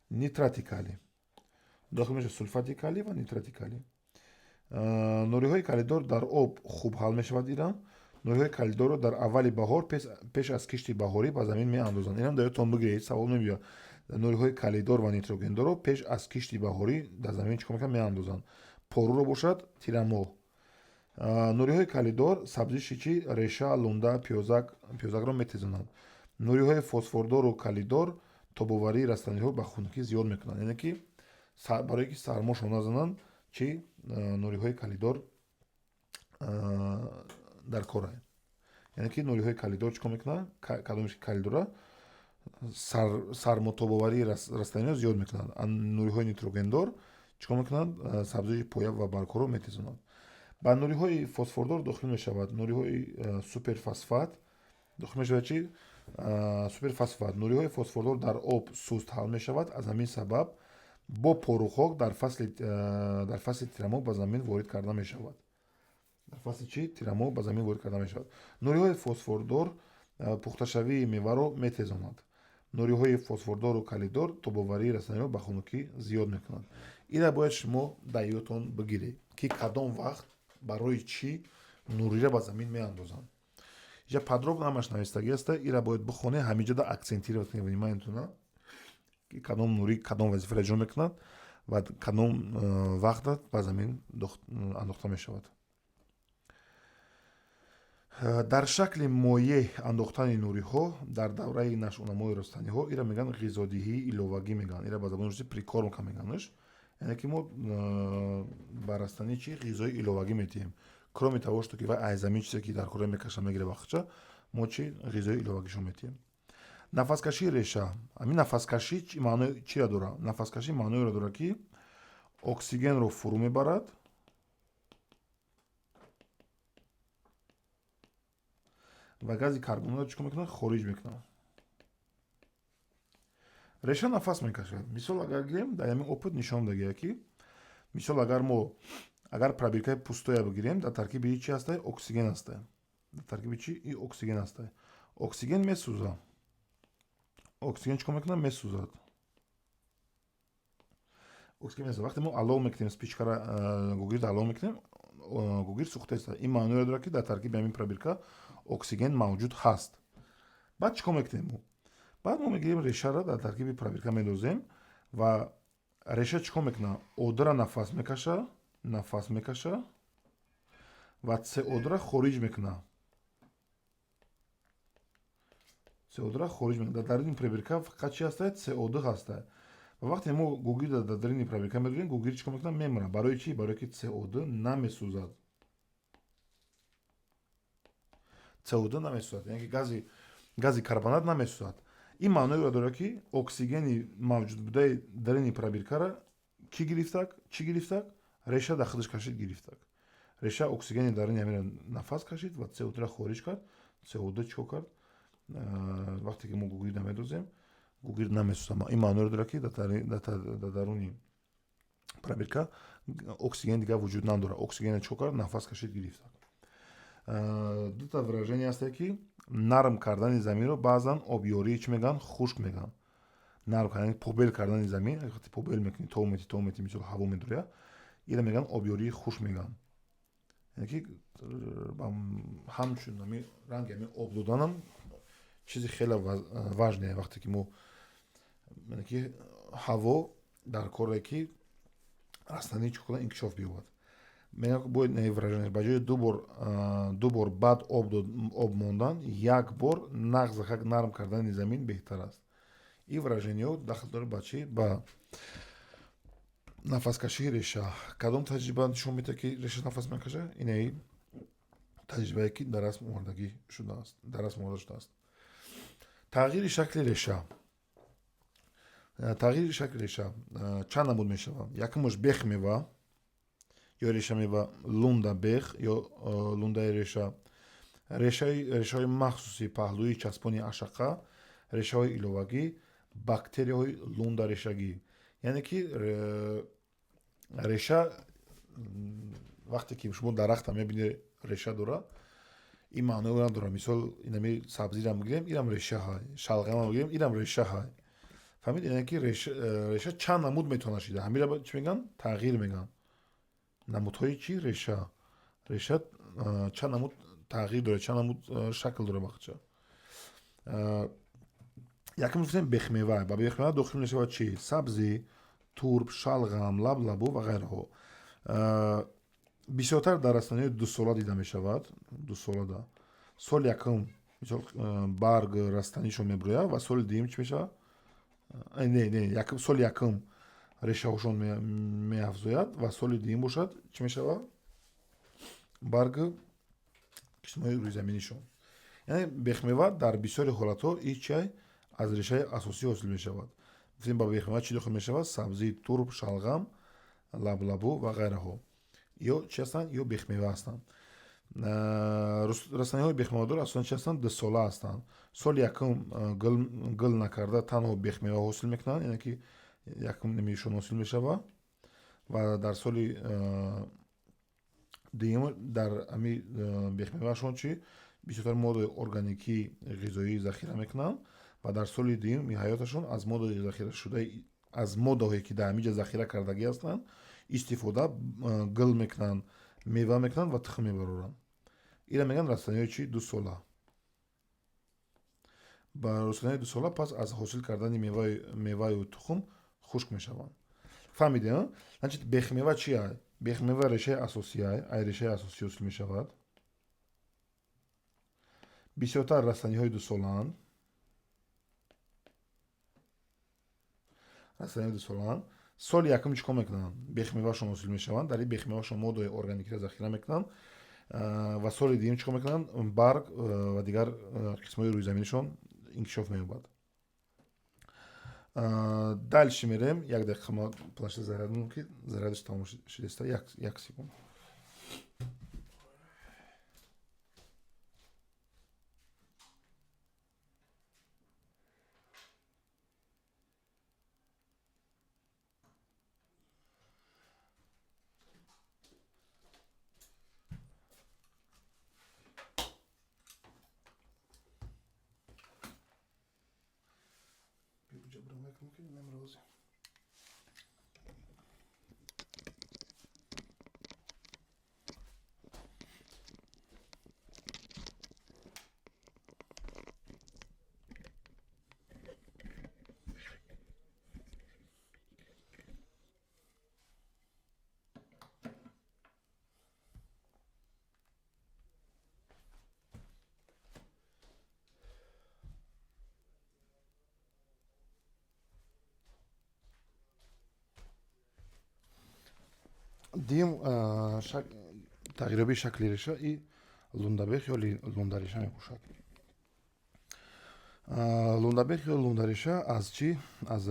нитрати калий дохил мешавад, сулфати калий ва нитрати калий. Нуриҳои калидор дар об хуб ҳал мешавад. Ирам нуриҳои калидорро дар аввали баҳор пеш аз кишти баҳорӣ ба замин меандозанд. Инам дар ёдтон бигиред, савол мебиёяд. Нуриҳои калидор ва нитрогендорро пеш аз кишти баҳорӣ дар замин чӣ кор мекунанд? Меандозанд. Поруро бошад тирамоҳ. Нуриҳои калидор сабзиши чӣ? Реша, лунда, пиёзакро метезонанд. Нуриҳои фосфордору калидор тобоварии растаниҳо ба хунукӣ зиёд мекунанд, яъне ки барое ки сармошон назананд, чӣ нуриҳои калидор дар кора. Яъне ки нуриҳои калидор чӣ кор мекунанд? Кадомеш ки калидора, сармотобоварии растаниҳо зиёд мекунанд. Нуриҳои нитрогендор чӣ кор мекунанд? Сабзиши поя ва баргҳоро метезонанд. Ба нуриҳои фосфордор дохил мешавад нуриҳои суперфосфат дохил мешавад. Чи суперфосфат? Нуриҳои фосфордор дар об суст ҳал мешавад. Аз ҳамин сабаб бо порухок дар фасли тирамоҳ ба замин ворид карда мешавад. Дар фасли чи? Тирамоҳ ба замин ворид карда мешавад. Нуриҳои фосфордор пухташавии меваро метезонад. Нуриҳои фосфордору калидор тобоварии растаниро ба хунукӣ зиёд мекунанд. Ира бояд шумо дар ёдтон бигиред, ки кадом вақт Барои чӣ нуриро ба замин меандозанд? Иҷа подробно ҳамаш навистагӣ аста, ира бояд бихоне, ҳамиҷода акцентировать кунед вниманиетона, ки кадом нурӣ кадом вазифаро иҷро мекунад ва кадом вақта ба замин андохта мешавад. Дар шакли моеъ андохтани нуриҳо дар давраи нашъунамои растаниҳо, ира мегӯянд ғизодиҳии иловагӣ мегӯянд, ира ба забони русӣ прикормка мегӯяндш. Яъне ки мо ба растанӣ чӣ ғизои иловагӣ медиҳем. Кроме того, что ки вай аз замин чизе ки дар кора мекаша, мегира вақтча, мо чӣ ғизои иловагишон медиҳем. Нафаскашии реша. Ҳамин нафаскашӣ маънои чиро дорад? Нафаскашӣ маъноеро дорад, ки оксигенро фурӯ мебарад ва гази карбонро чӣ кор мекунад? Хориҷ мекунад. Реша нафас мекашад. Мисол агар гирем, дар ҳамин опыт нишон дагия, ки мисол агар мо агар пробиркаи пустоя бигирем, дар таркиби чи ҳастай? Оксиген ҳастай. Дар таркиби чи и оксиген ҳастай. Оксиген месӯзад. Оксиген чӣ кор мекунад? Месӯзад. Оксиген месӯзад. Вақте мо алов мекунем, спичкара, гугирд алов мекунем, гугирд сӯхта. Ин маъноеро дорад, ки дар таркиби ҳамин пробирка оксиген мавҷуд ҳаст. Баъд чӣ кор мекунем мо? Баъд мо мегирем, решаро дар таркиби пробирка мендозем ва реша чӣ кор мекунад? Одра нафас мекаша, нафас мекаша ва СО2-ра хориҷ мекунад. СО2-ра хориҷ мекунад. Дар даруни пробирка фақат чи ҳастай? СО2 ҳастай. Ва вақте мо гугирдро дар даруни пробирка медозем, гугирд чӣ кор мекунад? Мемирад. Барои чӣ? Барое ки СО2 намесӯзад. СО2 намесӯзад, яъне ки гази карбонат намесӯзад. Ин маъноеро дорад, ки оксигени мавҷудбудаи даруни пробиркаро кӣ гирифтак? Чӣ гирифтак? Реша дар худаш кашид, гирифтак. Реша оксигени даруни ҳаминро нафас кашид ва СО2-ро хориҷ кард. СО2 чӣ кор кард? Вақте ки мо гугирдро медозем, гугирд намесӯзад. Ин маъноеро дорад, ки дар даруни пробирка оксиген дигар вуҷуд надорад. Оксигенро чӣ кор кард? Нафас кашид, гирифтак. Дута выражение ҳасте, ки нарм кардани заминро баъзан обёрии чӣ мегӯянд? Хушк мегӯянд. Нарм кардани, побел кардани замин, вақте побел мекунӣ, тов мети, тов мети, мисол ҳаво медуря, ира мегӯянд обёрии хушк мегӯянд. Яъне ки ҳамчун ҳами ранги ҳами об доданам чизи хеле важное, вақте ки мо, яъне ки ҳаво дар коре, ки растанӣ чӣ кунад? Инкишоф биёбад. Мегӯям, бояд выражение: ба ҷои ду бор бад об мондан, як бор нағзахак нарм кардани замин беҳтар аст. Ин выражениеҳо дахл дорад ба чӣ? Ба нафаскашии реша. Кадом таҷриба нишон медиҳад, ки реша нафас мекашад? Инаи таҷрибае, ки дар расм овардагӣ шудааст, дар расм оварда шудааст. Тағйири шакли реша. Тағйири шакли реша чанд намуд мешавад? Якумаш бехмева ё решамева, лунда бех ё лундаи реша, решаҳои махсуси паҳлӯи часпони ашақа, решаҳои иловагӣ, бактерияҳои лундарешагӣ. Яъне ки реша, вақте ки шумо дарахта мебинед, реша дорад, ин маъное надорад. Мисол, инами сабзиро мегирем, инам реша ҳай, шалғамро мегирем, инам реша ҳай. Фаҳмид? Яъне ки реша чанд намуд метавонад шида. Ҳамира чӣ мегӯянд? Тағйир мегӯянд. Намудҳои чӣ? Реша. Реша чанд намуд тағйир дорад, чанд намуд шакл дорад бахча. Якум гуфтем бехмева. Ба бехмева дохил мешавад чӣ? Сабзӣ, турб, шалғам, лаблабу ва ғайраҳо. Бисёртар дар растаниҳои дусола дида мешавад. Дусолада соли якум, мисол, барг растанишон мебурӯяд ва соли дуюм чӣ мешавад? Не, не, соли якум решаҳошон меафзояд ва соли дуюм бошад, чӣ мешавад? Барг қисмҳои рӯйзаминишон. Яъне бехмева дар бисёри ҳолатҳо ҳеҷ чай аз решаи асосӣ ҳосил мешавад. Гуфтем, ба бехмева чӣ дохил мешавад? Сабзӣ, турб, шалғам, лаблабу ва ғайраҳо. Ё чӣ ҳастанд? Ё бехмева ҳастанд. Растаниҳои бехмевадор асосан чӣ ҳастанд? Дусола ҳастанд. Соли якум гул накарда, танҳо бехмева ҳосил мекунанд, яъне ки якум нимишон ҳосил мешавад ва дар соли дуюм дар ҳами бехмеваашон чӣ бисёртар моддаҳои органикӣ ғизоӣ захира мекунанд ва дар соли дуюми ҳаёташон аз моддаҳои захирашудаи, аз моддаҳое, ки дар ҳамин ҷа захира кардагӣ ҳастанд, истифода гул мекунанд. Мева мекунанд ва тухм мебароранд. Ира мегӯянд растаниҳои чи? Дусола. Ба растаниҳои дусола пас аз ҳосил кардани меваю тухм хушк мешаванд. Фаҳмидем? Значит, бехмева чи ай? Бехмева решаи асосӣ ай, ай решаи асосӣ ҳосил мешавад. Бисёртар растаниҳои дусолаанд. Растаниҳои дусолаанд. Соли якум чӣ кор мекунанд? Бехмевашон ҳосил мешаванд. Дар ин бехмевашон моддаҳои органикиро захира мекунанд ва соли дуюм чӣ кор мекунанд? Барг ва дигар қисмҳои рӯйзаминишон инкишоф меёбад. Дальше мерем. Як дақиқа ма планшет заряд мекунам, ки зарядаш тамом шудааст. Як секунд. Дуюм тағйирёбии шакли реша и лундабех ё лундареша мебошад. Лундабех ё лундареша аз чӣ? Аз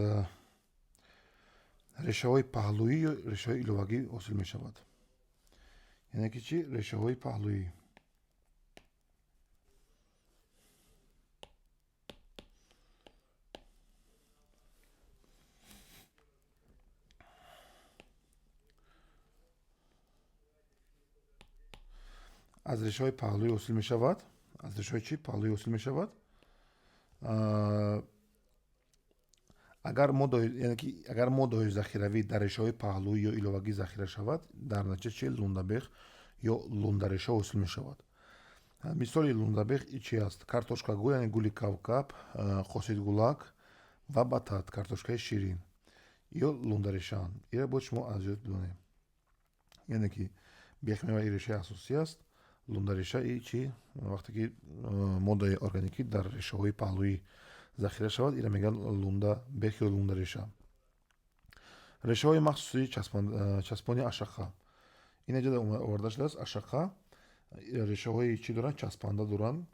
решаҳои паҳлӯӣ ё решаҳои иловагӣ ҳосил мешавад. Яъне ки чӣ? Решаҳои паҳлӯӣ. Аз решаҳои паҳлӯӣ ҳосил мешавад. Аз решаҳои чӣ? Паҳлӯӣ ҳосил мешавад. Агар яъне ки агар моддаҳои захиравӣ дар решаҳои паҳлӯӣ ё иловагӣ захира шавад, дар натиҷа чи? Лундабех ё лундареша ҳосил мешавад. Мисоли лундабех чи аст? Картошкагул, яъне гули кавкаб, қосидгулак ва батат, картошкаи ширин ё лундарешаанд. Ира бояд шумо аз ёд бидонед. Яъне ки бехмева и решаи асосӣ аст, лундареша и чи? Вақте ки моддаи органикӣ дар решаҳои паҳлӯӣ захира шавад, ира мегӯянд лундабех ё лундареша. Решаҳои махсуси часпони ашақа. Ин ҷо оварда шудааст ашақа. Решаҳои чӣ доранд? Часпанда доранд,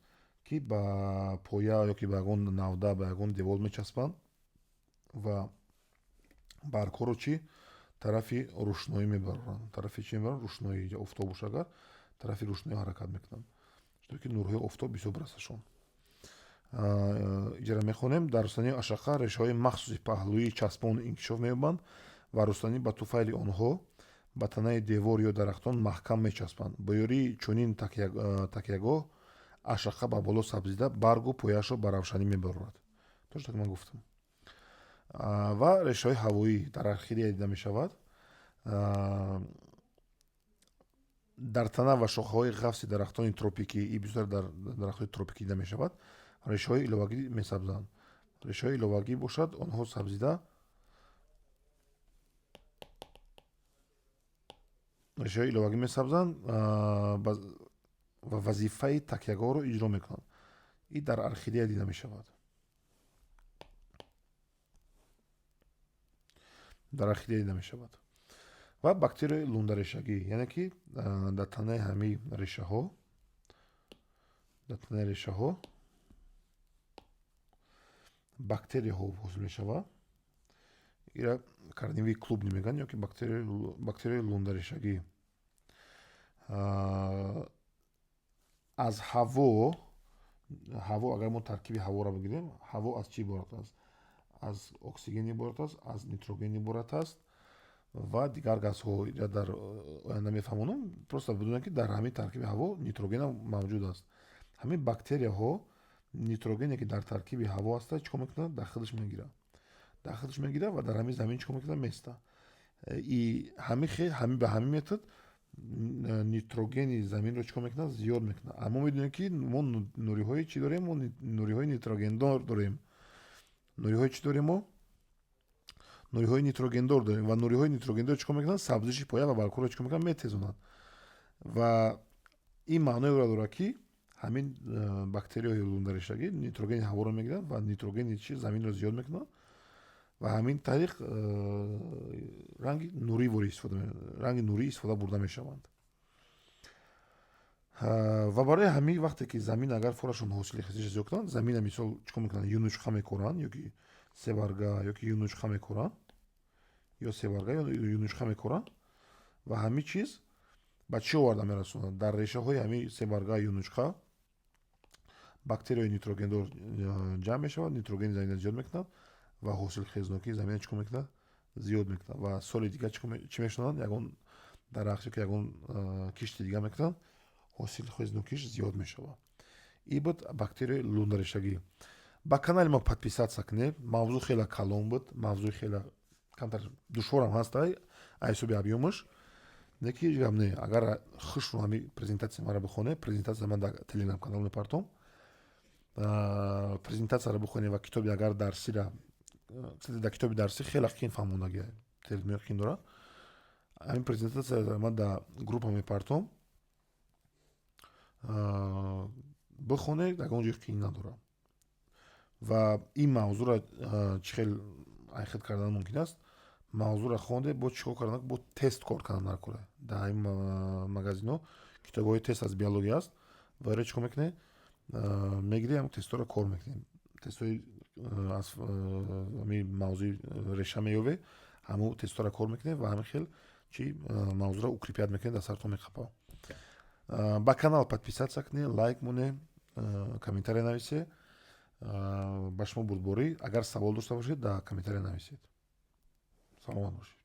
ки ба поя ё ки ба ягон навда, ба ягон девол мечаспанд ва баргҳоро чӣ? Тарафи рӯшноӣ мебароранд. Тарафи чӣ мебаранд? Рӯшноӣ. Офтоб боша агар, тарафи рӯшноӣ ҳаракат мекунанд, чунки нурҳои офтоб бисёр бирасашон. Иҷара мехонем. Дар рустании ашақа решаҳои махсуси паҳлӯии часпон инкишоф меёбанд ва рустанӣ ба туфайли онҳо ба танаи девор ё дарахтон маҳкам мечаспанд. Бо ёрии чунин такягоҳ ашақа ба боло сабзида баргу пояашро ба равшанӣ мебарорад. Точно так ман гуфтам. Ва решаҳои ҳавоӣ дар орхидея дида мешавад. Дар тана ва шохаҳои ғафси дарахтони тропикӣ, и бисёр дар дарахтони тропикӣ дида мешавад, решаҳои иловагӣ месабзанд. Решаҳои иловагӣ бошад, онҳо сабзида решаҳои иловагӣ месабзанд ва вазифаи такягоҳро иҷро мекунанд. И дар орхидея дида мешавад. Дар орхидея дида мешавад. Ва бактерияи лундарешагӣ, яъне ки дар танаи ҳамаи решаҳо, дар танаи решаҳо бактерияҳо ҳосил мешавад. Ира корневые клубни мегӯянд ё ки бактерияи лундарешагӣ. Аз ҳаво, ҳаво агар мо таркиби ҳаворо бигирем, ҳаво аз чӣ иборат аст? Аз оксиген иборат аст, аз нитроген иборат аст ва дигар газҳо. Дар оянда мефаҳмонам, просто бидонед, ки дар ҳамин таркиби ҳаво нитрогенам мавҷуд аст. Ҳамин бактерияҳо нитрогене, ки дар таркиби ҳаво аста, чӣ кор мекунад? Дар худаш мегирад. Дар худаш мегирад ва дар ҳамин замин чӣ кор мекунад? Места. И ҳамин ба ҳамин метод Нитрогени заминро чӣ кор мекунад? Зиёд мекунад. Мо медонем, ки мо нуриҳои чӣ дорем? Мо нуриҳои нитрогендор дорем. Нуриҳои чӣ дорем мо? Нуриҳои нитрогендор дорем. Ва нуриҳои нитрогендор чӣ кор мекунанд? Сабзиши поя ва баргҳоро чӣ кор мекунанд? Метезонанд. Ва ин маънои ӯро дорад, ки ҳамин бактерияҳои лундарешагӣ нитрогени ҳаворо мегиранд ва нитрогени чи заминро зиёд мекунанд ва ҳамин тариқ ранги нурӣ истифода, ранги нурӣ истифода бурда мешаванд. Ва барои ҳамин, вақте ки замин агар форашон ҳосилхезиша зиёд кунанд, замина, мисол, чӣ кор мекунанд? Юнучқа мекоранд ёки себарга, ёки юнучқа мекоранд, ё себарга, ё юнучқа мекоранд. Ва ҳамин чиз ба чӣ оварда мерасонад? Дар решаҳои ҳамин себарга, юнучқа бактерияҳои нитрогендор ҷамъ мешавад, нитрогени замина зиёд мекунад ва ҳосилхезнокии замина чӣ кор мекунад? Зиёд мекунад. Ва соли дигар чӣ мешунаванд? Ягон дарахт ёки ягон кишти дига мекунанд, ҳосилхезнокиш зиёд мешавад. И буд бактерияи лундарешагӣ. Ба канали мо подписаться кунед. Мавзӯъ хеле калон буд, мавзӯи хеле камтар душворам ҳаст ай ҳисоби объём аш. Не ки ҳеҷ гап не, агар хушрӯ ҳами презентатсия маро бихонед, презентатсия ман дар Телеграм канал мепартом, презентатсияро бихонед ва китоби агар дарсира. Кстати, дар китоби дарсӣ хеле қин фаҳмондагӣ, терминои қин дорад. Ҳамин презентатсияро ман дар группа мепартом, бихонед, ягон ҷои қин надорам. Ва ин мавзӯъро чӣ хел айхел кардан мумкин аст? Мавзӯъро хонде, бо чӣ кор кардан? Бо тест кор кардан дар кора. Дар ҳамин магазинҳо китобҳои тест аз биология аст. Варо чӣ кор мекунед? Мегирӣ, ҳам тестҳоро кор мекунем, тестҳои аз ҳамин мавзӯи реша меёбе, ҳамун тестҳоро кор мекунем ва ҳамин хел чи мавзӯъро укреплять мекунем, дар сартон меқапа. Ба канал подписаться кунед, лайк монед, комментария нависед. Ба шумо бурдборӣ. Агар савол дошта бошед, дар комментария нависед. Саломат бошед.